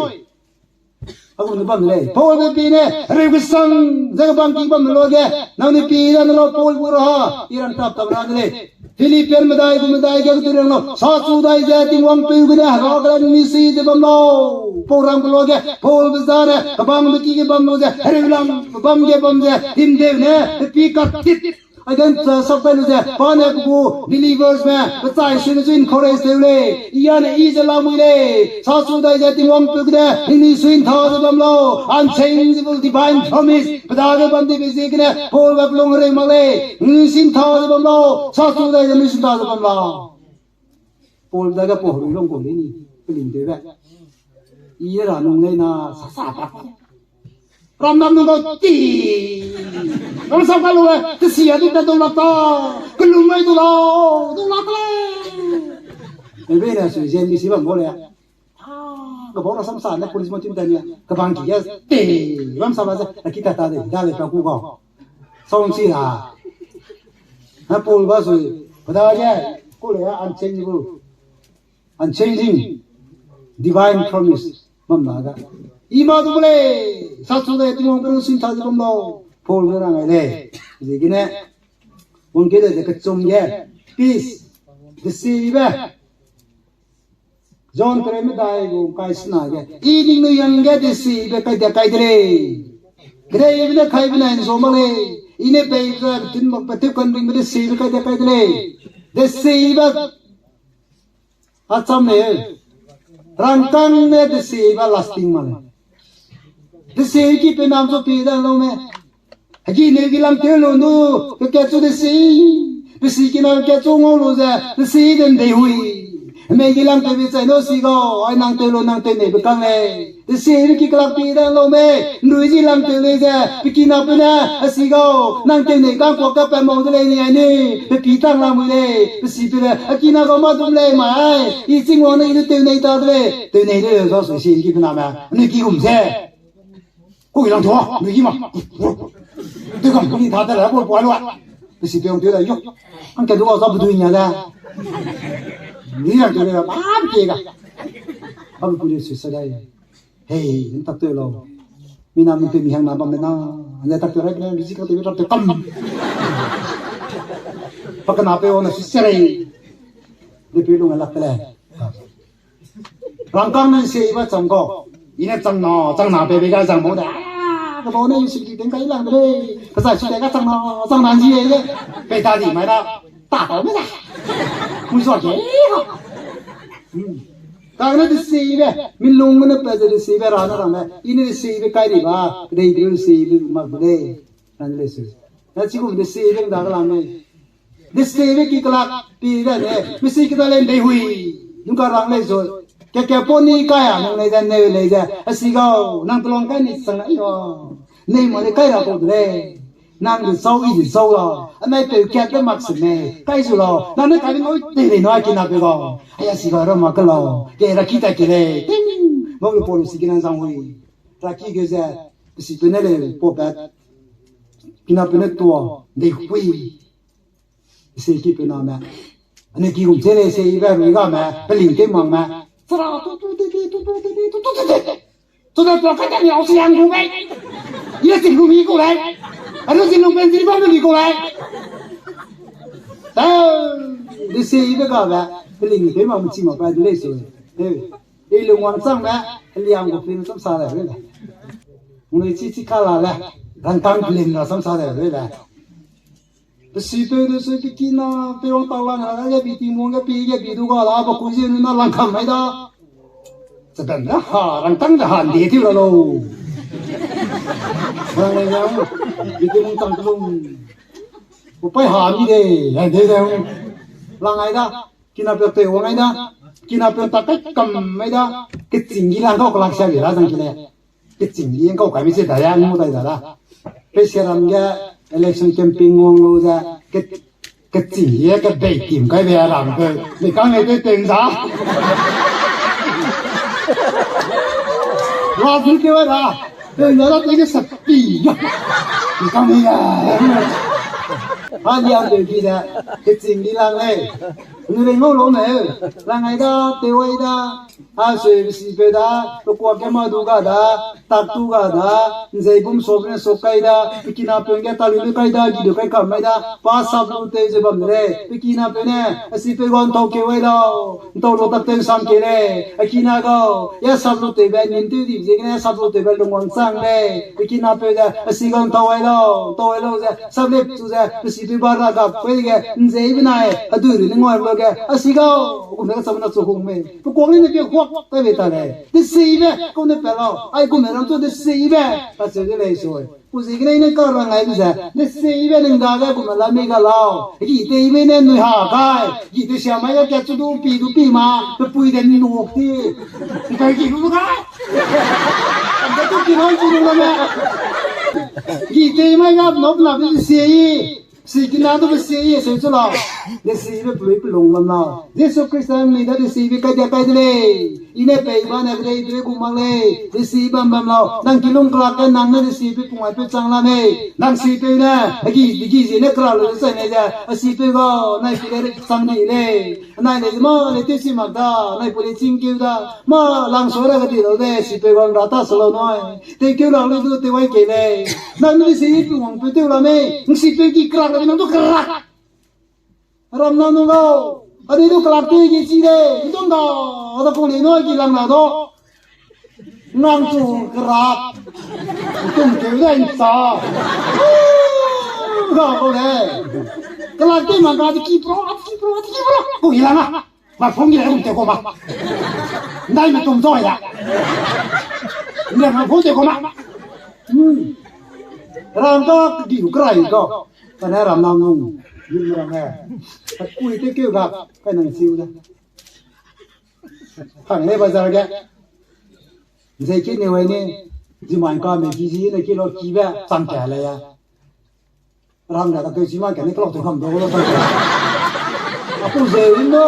Agu ne bam lei. Paul be pi ne, reu kesang, ze kebang ki bam luage, nang ne pi da ne lau Paul bu ra ha, i rang tap tap ra de lei. Philippian medai gu medai ge ketu rang lau, sa chu dai ze Tingwang peu gene, Hera gene misi ze bam lau. Paul rang be luage, Paul be za ne, kebang be ki ge bam lu ze, hereu lang bam ge bam ze, himdeu ne, pe pi kak tit. Agen, uh, sap kai lu ze, pa ne pe gu believers me, pe chai sui ne sui encourage tew lei, i a ne i ze lamui lei, sa su dai ze Tingwang peu gene, ning ni sui ntha ze bam lau, unchangeable divine promise, pe dage bam dibe ziegene, Paul be pe lung hereu mak lei, ning ni sui ntha ze bam lau, sa su dai ze ning sui ntha ze bam lau. Paul dage pau herui lung gu lei ni, peling tewbe. I ra nung lei na, sa sa ta. Ram nam nung gau ti. Ram sa ka lu, te sia du ta dau lak ta. Kelum mai du lau, dau lak le. Ebe ne sui zen mi si bam bo le. Ah, kebau rasam sa ne police mo tim ta ni. Kebang ki ya te. Bam sa ba ze, a ki ta ta de, da le ka ku gau. Song si ra. Na Paul ba sui, pada ye, ku le ya unchangeable. Unchanging divine promise. Bam na ga. I ma du le, sa su de Tingwang pe sui ntha ze bam lau. Paul ne rang ai le. Ziegene. Wang ke de kechum ge. Peace. Desibe. John kereu medai gu kai sena ge. I ningnui hangge desibe kai de kai de lei. Kedei bene kai bene nzo ma lei. I ne pei ze tun mak pe teu kan ring be de si be kai de kai de lei. De si be a cham lei. Rangkang ne de si be lasting ma lei. De si ki pe nam zo pi da lo me. Hegi ne gi lang teu lo nu, pe ke chu de si. Pe si ki na ke chu ngau lo ze, de si den dei hui. Me gi lang teu bi chai no si gau, ai nang teu lo nang teu nei be kang lei. De si ne ki kelak pi da lo me, nrui ji lang teu lei ze, pe ki na pe ne, a si gau, nang teu nei kang kuak ka pe mau de lei ni ai ni, pe pi tang la mui lei, pe si pe le, a ki na gau ma dum lei mai, i ching wang ne i du teu nei ta de lei, teu nei de lei, zo su si ki pe na me, ne ki gum ze. Ku i lang thua, ne ki ma. Teu kam ku ni ta de lei, bo pua lua. Pe si pe ong teu lei, yo. Ang ke du gau sa bu du nia de. Ni lang teu lei, ba ke ga. Abu ku le su sa dai. Hei, n tak teu lo. Mi na mi pe mi hang na bam me na. Ne tak teu rai ne, mi si ka teu tak teu kam. Pa ka na pe o na si se rei. De pe lu nga lak pe le. Rangkang ne se ba chang ko. I ne chang na, chang na pe be ga chang mo da. Ka bo ne i si ki teng kai lang de lei. Ka sa si de ga chang na, chang na ji e le. Pe ta di mai da. Ta ko me da. Mu so ke. Hmm. Kane de si be, mi lung ne pe ze de si be ra na rang ne, i ne de si be kai di ba, dei de si be mak de, rang le si. Na chi kum de si be da ga la me. De si be ki kelak, pi de ne, mi si ki da le dei hui, nung ka rang le zo. Ke ke po ni kai a, nung le de ne le de, a si gau, nang telong kai ni sang na i o. Nei ma le kai ra ko de le. Nang de zau i de zau la, anai peu kat de mak se mei, kai zu la, nang ne kai de ngau tei lei nua kina peu ga, aya si ga ra ma ke la, ke ra ki ta ke lei, ting, mau le policy kina zang hui, ra ki ge ze, pe si pe ne le po pat, kina pe ne tua, de hui, se ki pe na me, ane ki gum se le se i ba rui ga me, pe ling te mang me, sara tu tu te te, tu tu te te, tu tu te te. Chu da tua kai ta ni au si yang gu gai. Ye sing gu mi gu lai. Anu sing lung pen sing bam mi gu lai. Ta, de si be ga ba. Peling pe ma mchi ma pa de lei su. Eh, ei lung wang chang ba. Liang gu pin cham sa le le. Nui chi chi ka la le. Rangkang peling ra cham sa le le. Pe si peu de se pe kina peu wang ta lang ra ge bi ti mong ge pi ge bi du ga la ba ku zie nu na lang kam mai da. Ze ben da ha, rangkang da ha, nde tiu la lo. Rang le yang, bi ti mong tang kelung. Ku pai ha mi de, ya de de. Lang ai da, kina peu te wang ai da, kina peu ta kai kam mai da, keching gi lang kau kelak sia bi la zang ki le. Keching gi kau kai mi se da ya, ngu dai da da. Pe se ram ge election campaign wang lo ze, ke Keching ye ke bei tim kai be ram pe. Ni kang ne te teng za. Wa zu ke wa da. Teng za da te ke sa pi. Ni kang ne ya. Ha liang de ki da. Keching di lang le. Ni le ngau lo me. Lang ai da, te wai da. A sui si pe da, pe kuak ke ma du ga da, tak tu ga da, nzei bum so ne so kai da, pe kina peu ge ta lu lu kai da, gi du kai kam mai da, pa sap lu te ze bam de lei, pe kina peu ne, a si peu ga ntau ke wai lau, ntau lu tak te sam ke lei, a kina gau, ya sap lu te be nin te di ze ne, sap lu te be lung wang chang lei, pe kina peu ze, a si ga ntau wai lau, ntau wai lau ze, sap le chu ze, pe si peu ba ra ga, pe ge, nzei be nai, a du ri ne ngoi lo ge, a si gau, kum ne ka cham na chu hung mei. Pe kuang ne ke huak, ta be ta lei. De si be, kum ne pe lau. Ai kum ne ram chu de si be. Ka se de lei sui. Ku zi gene ne ka rang ai ze. De si be ning da ge kum la mei ga lau. Gi te mei ne nui ha kai. Gi te sia mai ga ke chu du pi du pi ma. Pe pui de ni nu ti. Pe gi du ga. Pe tu ki non chu du na me. Gi te mai ga no na bi si. Si kina du be si, si chu lau. De si be pelui pelung bam lau. Jisu Krista mi da de si be kai dia kai de lei. I ne pei ba ne kedei de gu mak lei. De si bam bam lau. Nang kilung kelak ke nang ne de si be pung ai pe chang la mei. Nang si peu ne, a gi, gi zi ne kra lo de sai ne ze. A si peu ga, nai pi le re chang di lei. Nai le ma le te si mak da, nai pu le ching keu da. Ma lang so ra ga di lo de, si peu ga ra ta so lo noi. Te keu lang lu du te wai ke lei. Nang ni si pi wang pe teu la mei, ng si peu ki krak la, nang du krak. Ram na nung gau, a ni du krak te ki chi lei, i dong da, a da kong lei no ki lang na do. Ngang chu kerap. Tum keu dai nsa. Ga ko le. Kelak te mang ga de ki pro, ki pro, ki pro. Ku ilang a. Ma phone ge rum te ko ma. Ndai me tum zoi da. Nda ma phone te ko ma. Hmm. Ram ga di u krai ko. Ka ne ram nang nung. Yin ram e. Ka kui te keu ga. Ka nang siu da. Hang le bazar ge. Nzei ki ne wai ni, zi mai ka me ki zi ne ki lo ki be, chang ka le ya. Ram da ka keu zi mai ka ne klok te kam do lo ta. Apu ze wi no.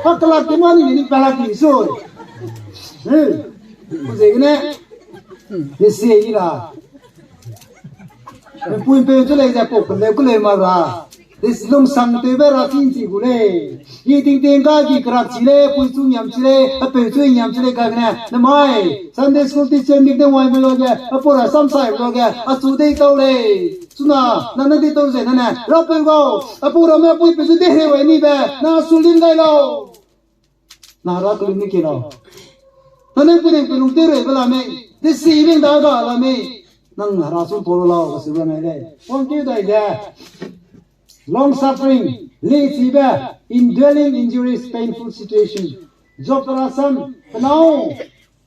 Ka kelak te ma ni ni pelak ni so. Eh. Apu ze ne. Ye se yi la. Pui peu chu lei ze pau kele kele ma ra. Dis lungsang tewbe ra chin chi gu lei. Yi ting ting ga gi krak chi lei, pui chu ngiam chi lei, a peu chu ngiam chi lei ka ne. Namai, Sunday school teacher mik de wai me lo ge, a pu ra sam sai lo ge, a chu dei tau lei. Chuna, na na dei tau ze na ne. Ra peu gau, a pu ra me pui peu chu dei he wai ni be, na su lin gai lau. Na ra kelu mi ke lau. Na ne pu ne pu lung te rei be la mei. Disi ring da ga la mei. Nang na ra sum polo lau, ka su be mei lei. Wang kiu dai de. Long suffering, li chi be, indwelling injuries, painful situation. Job rasam, penau.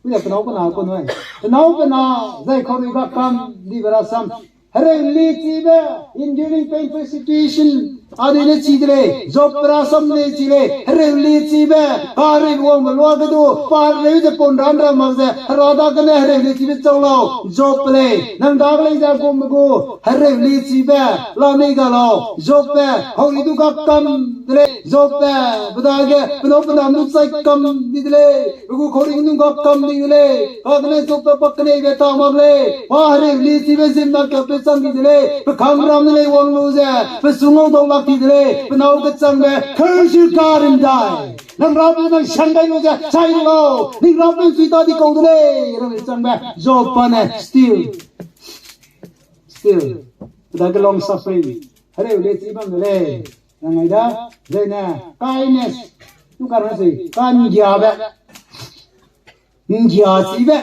Ule penau penau ko noi. Penau penau, zai khau rui ga kam, di be rasam. Hereu li chi be, enduring painful situation. A di le chi de lei, Job rasam li chi lei, hereu li chi be, ka rei wang me lua ge du, pa reu ze pon ran ra mak ze, hera da gene hereu li chi be chau lau, Job lei, nang da lei ze gum me gu, hereu li chi be, la mei ga lau, Job be, hau li du ga kam de lei, Job be, bedage, penau penam du chai kam di de lei, pe gu khau ring nung ga kam di de lei, ka gene Job be pak kenei be ta mak lei, pa hereu li chi be zim na ka pe chang di de lei, pe kang ram de lei wang lu ze, pe sungau dau lak di de lei, penau kechang be, curse you God and die. Nang rabe nang sang gai lu ze, chai lau, ning rabe sui ta di kau de lei, rang chang be, Job pa ne, still, still, bedage long suffering, hereu li chi bam de lei, rang ai da, zai ne, kindness, tu ka rang sei, kanggiabe, nggia chi be,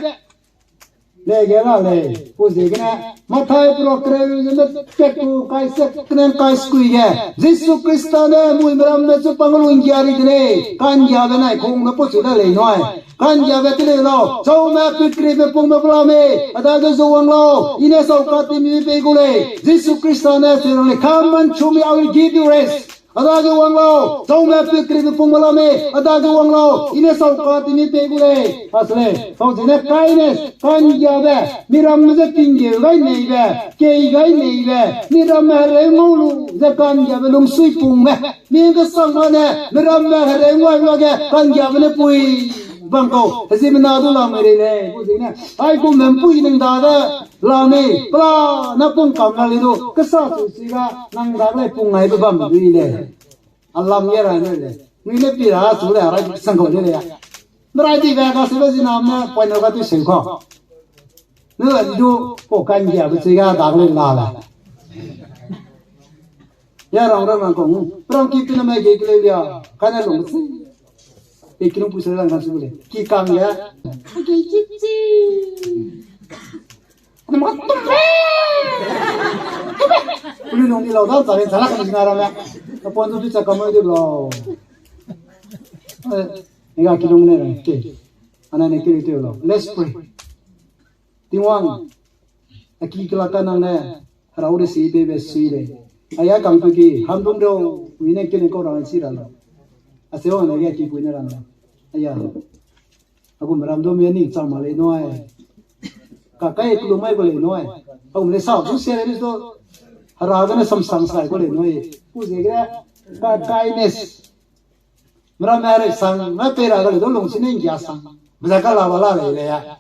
lei ge la lei, pu ziegene, Mathai pro kereu ze ne kat tu kai sek kenen kai skui ge, Jisu Krista ne mui meram ne chu pang lu nggia ri de lei, kanggiabe nai kung ne pu chu da lei nui. Kanggiabe te lei lau, chaume pekri be pung be bla mei, a dage zu wang lau, i ne sau ka ti mi pei gu lei, Jisu Krista ne chu rang lei, come unto me, I will give you rest. A dage wang lau, chaume pekri be pung be la mei, a dage wang lau, i ne sau ka ti mi pei gu lei. A se lei, sau zene kindness, kanggiabe, miramme ze tinggeu gai nei be, kei gai nei be, miramme hereu ngau lu ze kanggiabe lungsui pung be. Mi kesang ma ne, miramme hereu ngau lu ge kanggiabe ne pui bam kau, heziemmena du la mei rei lei, pu zene, aigum mempui ning dage, la mei, pela, na pung kam la lei du, kesa chu si ga, nang dage lei pung ngai be bam dui lei. A lam ge rai ne lei. Nui ne pi ra chu lei, a rai sang kau de lei. Merai di be ga se be zinam ne, poine ga tu seu kau. Ne la di du, pau kanggiabe chi ga dage lei la lei. Ya rang rang rang kau, rang ki pi na mai ge ke lei lia, ka ne lung chi. E ki lung pu se rang kan su lei. Ki kang ya. Ki chi chi. Uli nung di lau da, zare zara kan jina ra me. Ka pon du du cha ka mai di lau. Eh, ni ga ki lung ne ra, ke. Ana ne ki ri te lau. Let's pray. Tingwang, a ki kela ka nang ne, herau de si be be si lei. Aya kang pe ki, ham dung rau, wi ne ki ne kau ra si ra lau. A se wang ne ya ki pui ne ra lau. Aya. Agu meram du mi ni chang ma lei nui. Ka kai kulu mai gu lei nui. Agu le sa du se lei du. Hera gene samsang sai gu lei nui. Pu ze ge ka kindness. Meram me rei sang, me pei ra ga lei du lungsui ne nggia sang. Beza ka la ba la lei lei ya.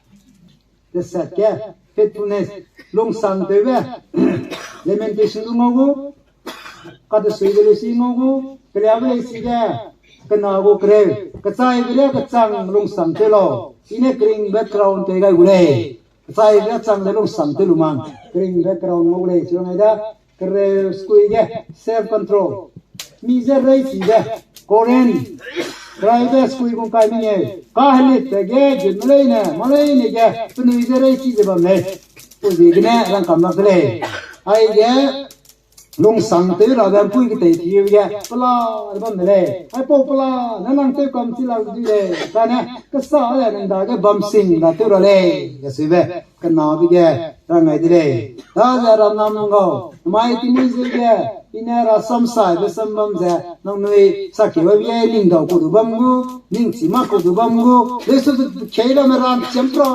Te set ke, faithfulness, lungsang tewbe. Lamentation du ngau gu, ka te sui be lei si ngau gu, kelia be lei si ge, kena gu kereu, kechai be le kechang lungsang tew lau, i ne kering background tei gai gu lei. Kechai be chang de lungsang tew lu mang, kering background ngau gu lei, chiu ngai da, kereu skui ge, self control. Mi ze rei si ge, Corinth, Private school gu kai mengeu. Kahelitbe ge, gun leine, mâ leine ge, penui ze reichi ze bam lei. Pau ziegene rangkam lak de lei. Aige, lungsang tew rabe ’mpui ketei tibe ge, pela de bam de lei. Aipau pela, ne nang tew kam chi lak di lei. Kane, kesa le nang dage bam sing da tew ra lei. Kesibe, kenabe ge, rang gai de lei. Daze ramnam nang gau, mai tingmui ze ge, i ne rasam saibe sam bam ze, nangnui sakeu be ning dau kau du bam gu, ning chi mak kau du bam gu, lesu kei ramme ran chiam pra,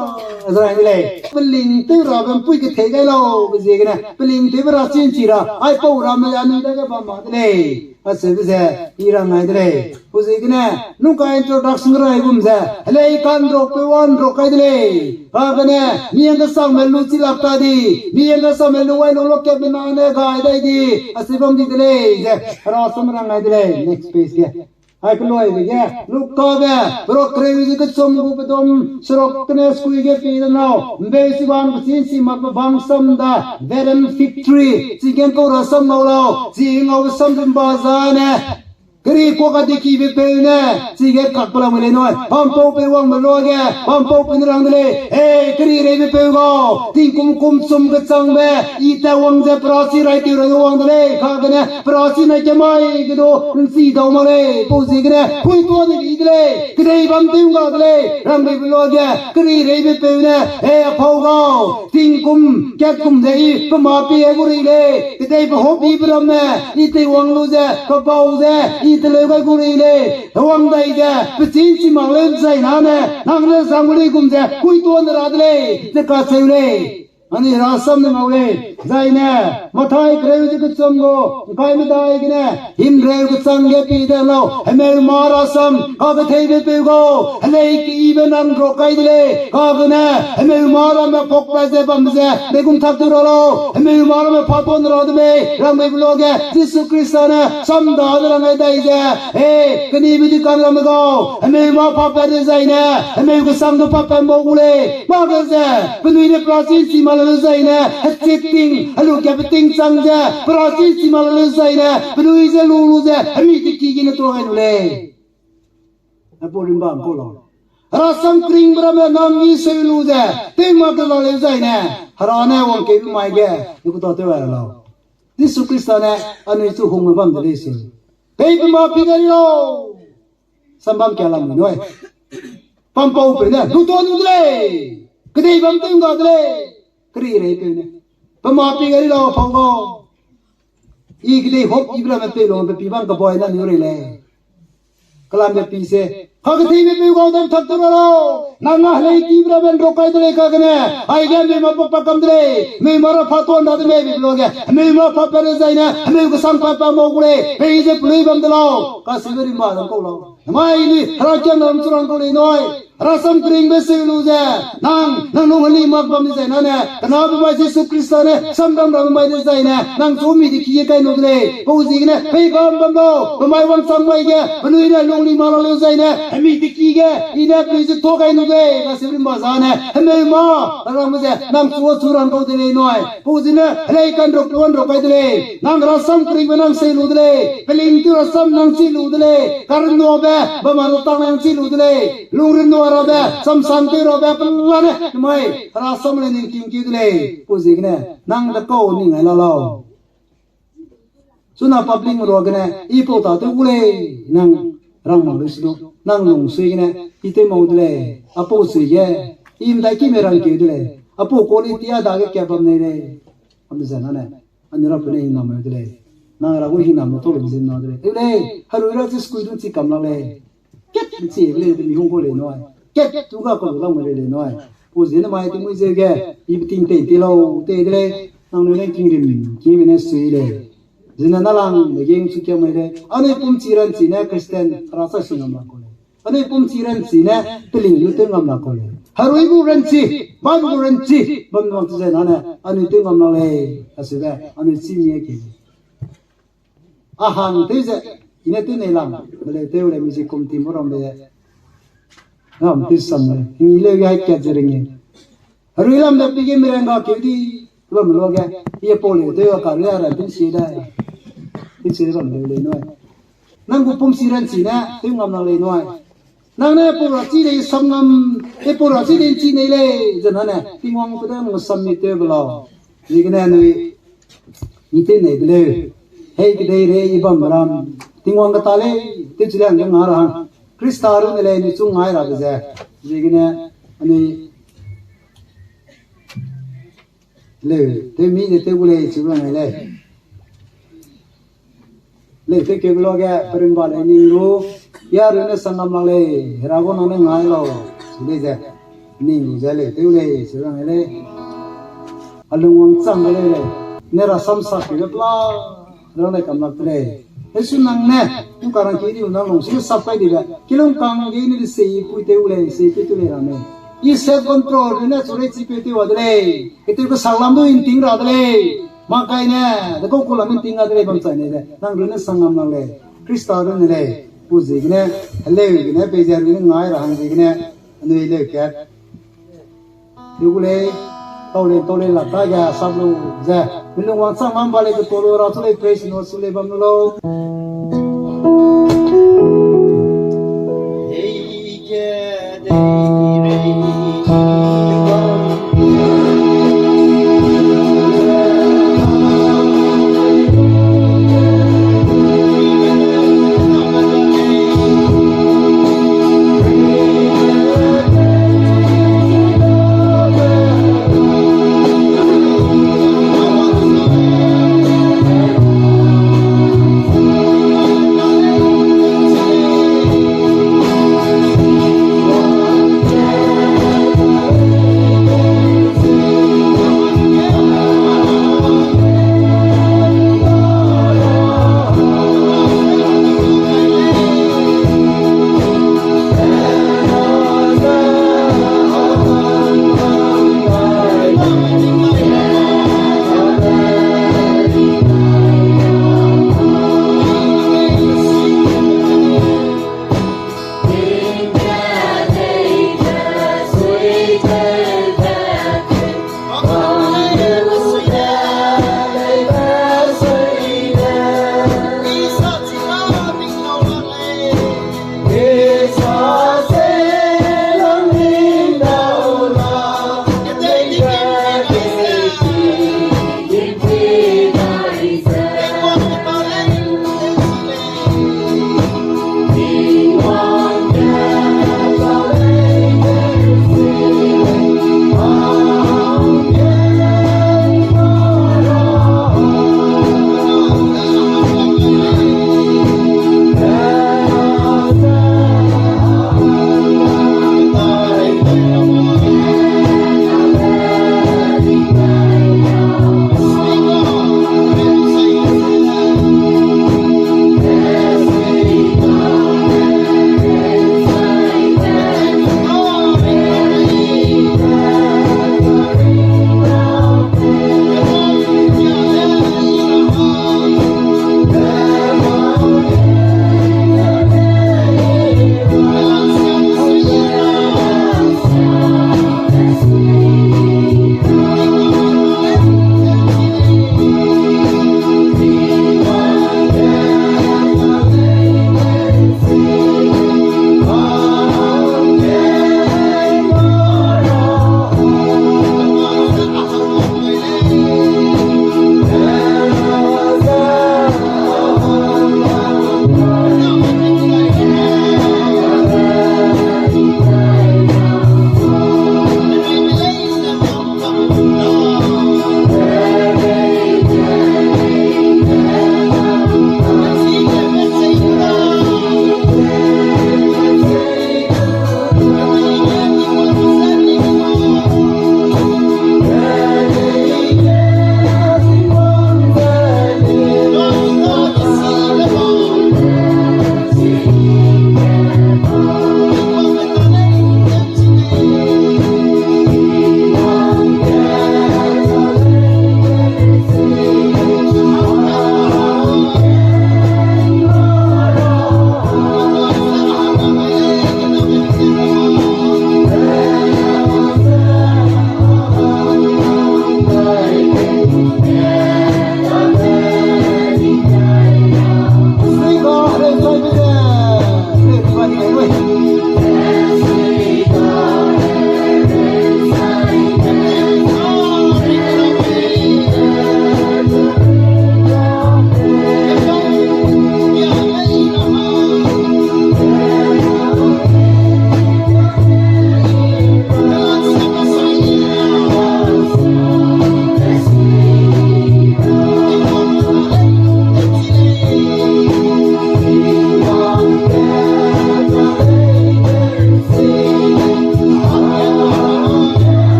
ze rang de lei. Peling tew rabe ’mpui kethei gai lau, be ziegene, peling tewbe ra chin chi ra, aipau ramme anui dage bam ma de lei. Acheube ze, i rang gai de lei. Pau ziegene, nungka introduction rai gum ze, helei ka'nrokpeu wan rok kai de lei. Kagene, mi hangkesangme lu chi lak ta di, mi hangkesangme lu wai lu lokatbe nane gai dai di, acheu bam di de lei ze, herasam rang gai de lei, next page ge. Ai keloibe ge, Lukabe, perok kereu ze kechum gu pedum, seruk kene sukui ge pi de nâu, ’mbeu chibam kechin chi makbe bang sam da, veteran victory, chigene kau rasam ngau lau, chi ngaube sam rimba zane, keri kuak kadikibe peu ne, chige kakbe lamui lei nui, pampaupeu wangbe luage, pampaupeu ne rang de lei, e, keri reibepeu gau, tingkum kum chum kechangbe, i tat wang ze perachi raitew ra ge wang de lei, kagene, perachi ne kemai ge du, ’nchi dau mak lei, pau ziegene, puituâ de bi de lei, kedei bam tew ’ngga de lei, rang beibe luage, keri reibepeu ne, e, apau gau, tingkum, katkum ze i, pe mâ pi gu rei lei, kedei pe hop i pe ramme, i teiwang lu ze, pe bau ze, i teleu gai gu rei lei, hewang dai ze, pechin chi mak leu zai nane, nang ne sang gu lei gum ze, puituâ ne ra de lei, ze kacheu lei. Anui rasam ne ngau lei, zaine, Mathai kereu ze kechum gu, ’ngkai medai gene, himreu kechang ge pi de lau, hemeu mâ rasam, kaketheibe peu gau, helei keyibe nang rok kai de lei, kagene, hemeu mâ ramme pakpat ze bambe ze, dei gum tak tew ra lau, hemeu mâ ramme patuan ra de mei, rang beibe luage, Jisu Khrista ne, sam da de rang gai dai ze, e, kenibe di kan ramme gau, hemeu mâ pakpat de zaine, hemeu kesang du pakpat mau gu lei, mâ ge ze, penui ne perachi ’nchi mak le zaine, hechit ting, helu kabe ting chang ze, perachi ’nchi mak le zaine, penui ze lu lu ze, hemi teki gene tuâ gai lu lei. Aipau rimba ’ngkau lau. Herasam keringbe ramme nang i seu lu ze, tew mak ge la leu zaine, Hera ne wangkeube mai ge, ne kuta tew gai ra lau. Jisu Khrista ne, anui chu hungme bam de lei se. Pei pe mâ pi gai lau. Sambam kia lamui nui. Pampaupeu ne, lutuâ nu de lei. Kedei bam tew ’ngga de lei. Keri reipeu ne, pe mâ pi gai lau pau gau. I kedei hop ibe ramme pei lungbe pi bam kebai na niu rei lei. Kelambe pi se, kaketheibe peu gau dam tak tew ra lau. Nang a helei kibe ramme ’nrok kai de lei kagene, aige hemeu mâ pakpat kam de lei. Hemeu mâ ra patuan ra de mei beibe luage, hemeu mâ pakpat de zaine, hemeu kesang pakpat mau gu lei. Pei ze pelui bam de lau. Kasibe rimba rang kau lau. Namai ni, herakiangna ram chu rang kau lei nui. Herasam keringbe seu lu ze, nang, nang lung heli mak bam de zai nane, kenabe mai Jisu Khrista ne, samram ramme mai de zaine, nang chu mi de ki ge kai nu de lei, pau ziegene, pei bam bam lau, pe mai wangchang mai ge, penui ne lungli mak la leu zaine, hemi de ki ge, i ne penui ze tuâ kai nu de lei, kasibe rimba zane, hemeu mâ, ramme ze, nang chu chu rang kau de lei nui, pau ziegene, helei ka'nrok tuan rok kai de lei, nang herasam keringbe nang sei lu de lei, peling tew rasam nang chi lu de lei, karenuabe, bamma lu tang nang chi lu de lei, lungrenua rabe, samsang tew rabe, pelane, namai, herasam le ning king keu de lei, pau ziegene, nang de kau ning ai la lau. Chuna public me ruagene, i pau ta tew gu lei, nang rang mak lu si du, nang lungsui gene, i tew mau de lei, apau sui ge, i ’ndai kime rangkeu de lei, apau quality a dage ka bam nei lei, am ze nane. Anui Rapeu ne hingnam mai de lei. Nang ra gu hingnam lu tau lu zin na de lei. Tew lei, herui ra chi sukui du chi kam lak lei. Kat chi lei, de mi hung kau lei nui. Kat tu ga kau lu lam lei lei nui. Pau ziegene mai tingmui zeu ge, i beting tei tei lau, tei de lei. Nangnui ne kingrim, kingbe ne sui lei. Zine nalang, de geng chu kiam mai lei. Anui pumchi ranchi ne Christian, hera sa si ngam lak kau lei. Anui pumchi ranchi ne, peling lu tew ngam lak kau lei. Herui gu ranchi, bam gu ranchi, bam bam chi zai nane, anui tew ngam lak lei, kaseube, anui chi mi a ke. A hang tew ze, i ne tew nei lam, beleu tew lei mi zi kum ti mu ram lei. Ngam tew sam lei, ngi leu ya kat ze ring e. Herui lam de pi ge mi rang ga keu di, bam luage, i pau leu tew a ka lei a ra tin si dai. Tin si bam leu lei nui. Nang gu pumsi ranchi ne tew ngam lak lei nui. Nang ne pau ra chi lei sam ngam, e pau ra chi lei chi nei lei, ze nane Tingwang pe de nang sam mi tew be lau. Ziegene anui, i tew nei be leu. Hei kedei rei i bam ram, Tingwang kata lei, tew chi le hangge nga ra hang. Khrista runne lei ni chu ngai rabe ze. Ziegene anui leu, tew mi de tew gu lei, chi rang lei. Leu, tew keu luage, peringba lei ning lu, ya runne sangam lak lei, Hera gu nang ne ngai lau, chi lei ze. Ning lu ze leu, tew lei, chi rang lei. Alung wang chang de lei lei. Ne rasam sak keu be pela, rang lei kam lak de lei. Hesu nang ne, ’ngkarangki di nang lung si sap kai dibe. Kilung kang ge ne di sei pui tew lei, sei pui tew lei ramme. I self control runne chu rei chi peu tew wa de lei. Ketew kesaklam du ’nting ra de lei. Makaine, de kau kulam ’nting ra de lei bam chai ne de. Nang runne sangam lak lei. Khrista runne lei. Pu ziegene, heleu gene, peize runne ngai ra hang ziegene, anui leu kat tew gu lei, tau lei, tau lei lak dage sap lu ze. Mi lung wangchang mam ba lei, ketua lu ra chu lei, praise and worship lei bam lu lau.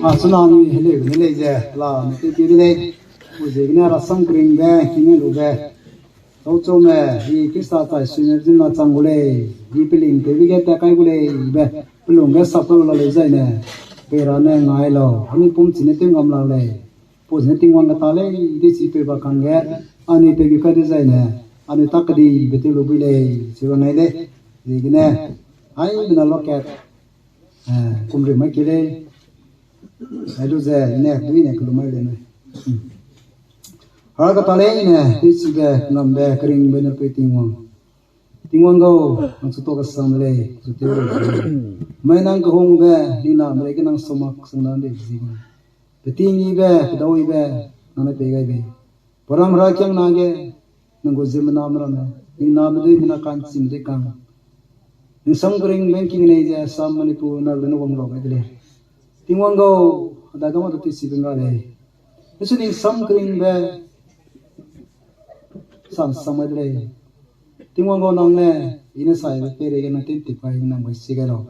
A, chuna anui heleu ne lei ze, la ne tewkeu de lei. Pu ziegene rasam keringbe, kinge lube. Tauchaume, i Krista chai suime zina chang gu lei. I peling tewbe ge tat kai gu lei, be pelung ge sap kai la lei zaine. Pei ra ne ngai lau, anui pum chine tew ngam la lei. Pu zene Tingwang kata lei, de chi peu ba kangge, anui peu bi kai de zaine, anui tak kedibe tew lu bui lei, chi ba ngai lei. Ziegene, ai, bena lokat, eh, kum ri mai ke lei. Ai lu ze, ne, dui ne, kelu mai lei ne. Hera kata leine, de chibe, ngambe, keringbe ne peu Tingwang. Tingwang gau, nang chu to kesang de lei, chu tew lei. Mai nang kehungbe, ningname lei ge nang sumak sang dan de zi. Peting yibe, pedau yibe, nang ne pei gai bei. Peram herakiangna ge, nang gu ziemmename ramme, ningname dui mina ka'nchime dui kang. Ningsam keringbe ’ngking nei ze Assam, Manipur, Nagaland ne wang lau gai de lei. Tingwang gau, a dagam a du tewchibe ’ngra lei. Esu ningsam keringbe, sam sam gai de lei. Tingwang gau nang ne, i ne saibe peireige nang tew'ntip kai hingnam gai si gai lau.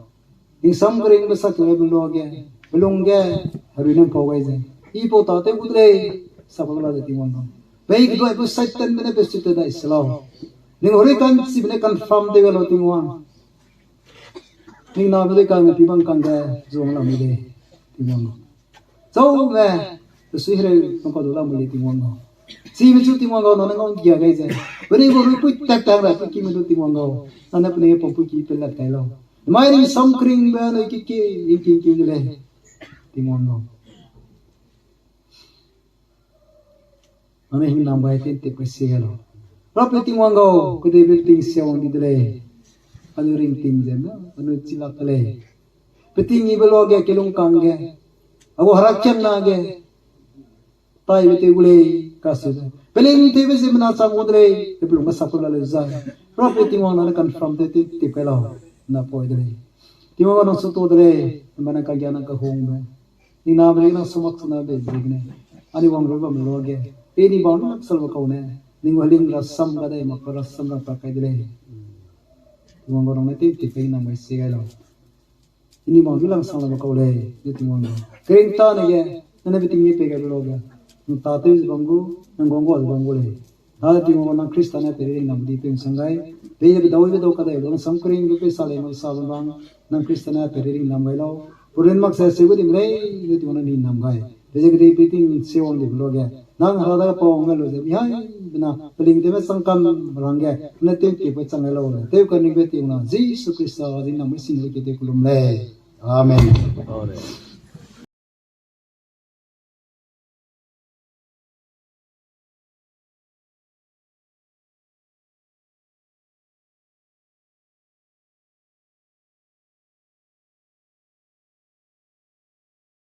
Ningsam keringbe sakeu gai be luage, pelung ge, herui ne ’mpau gai ze. I pau tâtew gu de lei, sa pa la ze Tingwang gau. Pei keduai gu Satanbe ne pe sut te dai se lau. Ning herui ka'nchibe ne confirm tew gai lau Tingwang. Ningname dui kangge pi bang kangge zuang lamui lei, Tingwang gau. Chaume, pesui hereu nang kau du lamui lei Tingwang gau. Chime chu Tingwang gau, nang ne ngau ’nggia gai ze. Penui gu ruipui tak tak ra, puikime du Tingwang gau. Nang ne penui pampuiki pelat kai lau. Mai ningsam keringbe anui kiki, ’ngking ki de lei. Tingwang gau. Nang ne hingnam gai tew'ntip kai si gai lau. Rapeu Tingwang gau, kedeibe ting sia wang di de lei. Anui ringting ze me, anui chilak de lei. Peting yibe luage kelung kangge. A gu herakiangna ge. Taibe tew gu lei, kaseu de. Peling tewbe ziemmena chang gu de lei, pe pelung ge sap la lei zai. Rapeu Tingwang nang ne confirm tew tip kai lau. Napoi de lei. Tingwang gau nang chu to de lei, ’mba nang kagia nang kehungbe. Ningname lei nang sumak chuna bei ziegene. Anui wang rui bamme luage. Pei ni bang ni lak salbe kau ne. Ning gu heling rasam ga dai mak pa rasam rang pa kai de lei. Tingwang gau nang ne tew'ntip kai hingnam gai si gai lau. I ni bang du lang sang la ba kau lei, ne Tingwang gau. Kering tâne ge, nang ne peting mi pei gai be luage. Nang tâtew ze bam gu, nang guang gua ze bam gu lei. Hera Tingwang gau nang Khrista ne peireringbe di peu ’nsang gai. Pei ze pedau ibe dau kadai lu, ningsam keringbe pei sa lei mak sa bam bang, nang Khrista ne peireiring lam gai lau. Purin mak se seu gu dim lei, ne Tingwang nang hingnam gai. Pei ze kedei pei ting seu wang dibe luage. Nang hera dage pau wang gai lu ze, mihai, bena, peling tewme chang kam rangge, ne tew'ntip kai chang gai lau le. Tew kaningbe Tingwang, Jisu Khrista, zi nang me sing lu ke tew kelum lei. Amen.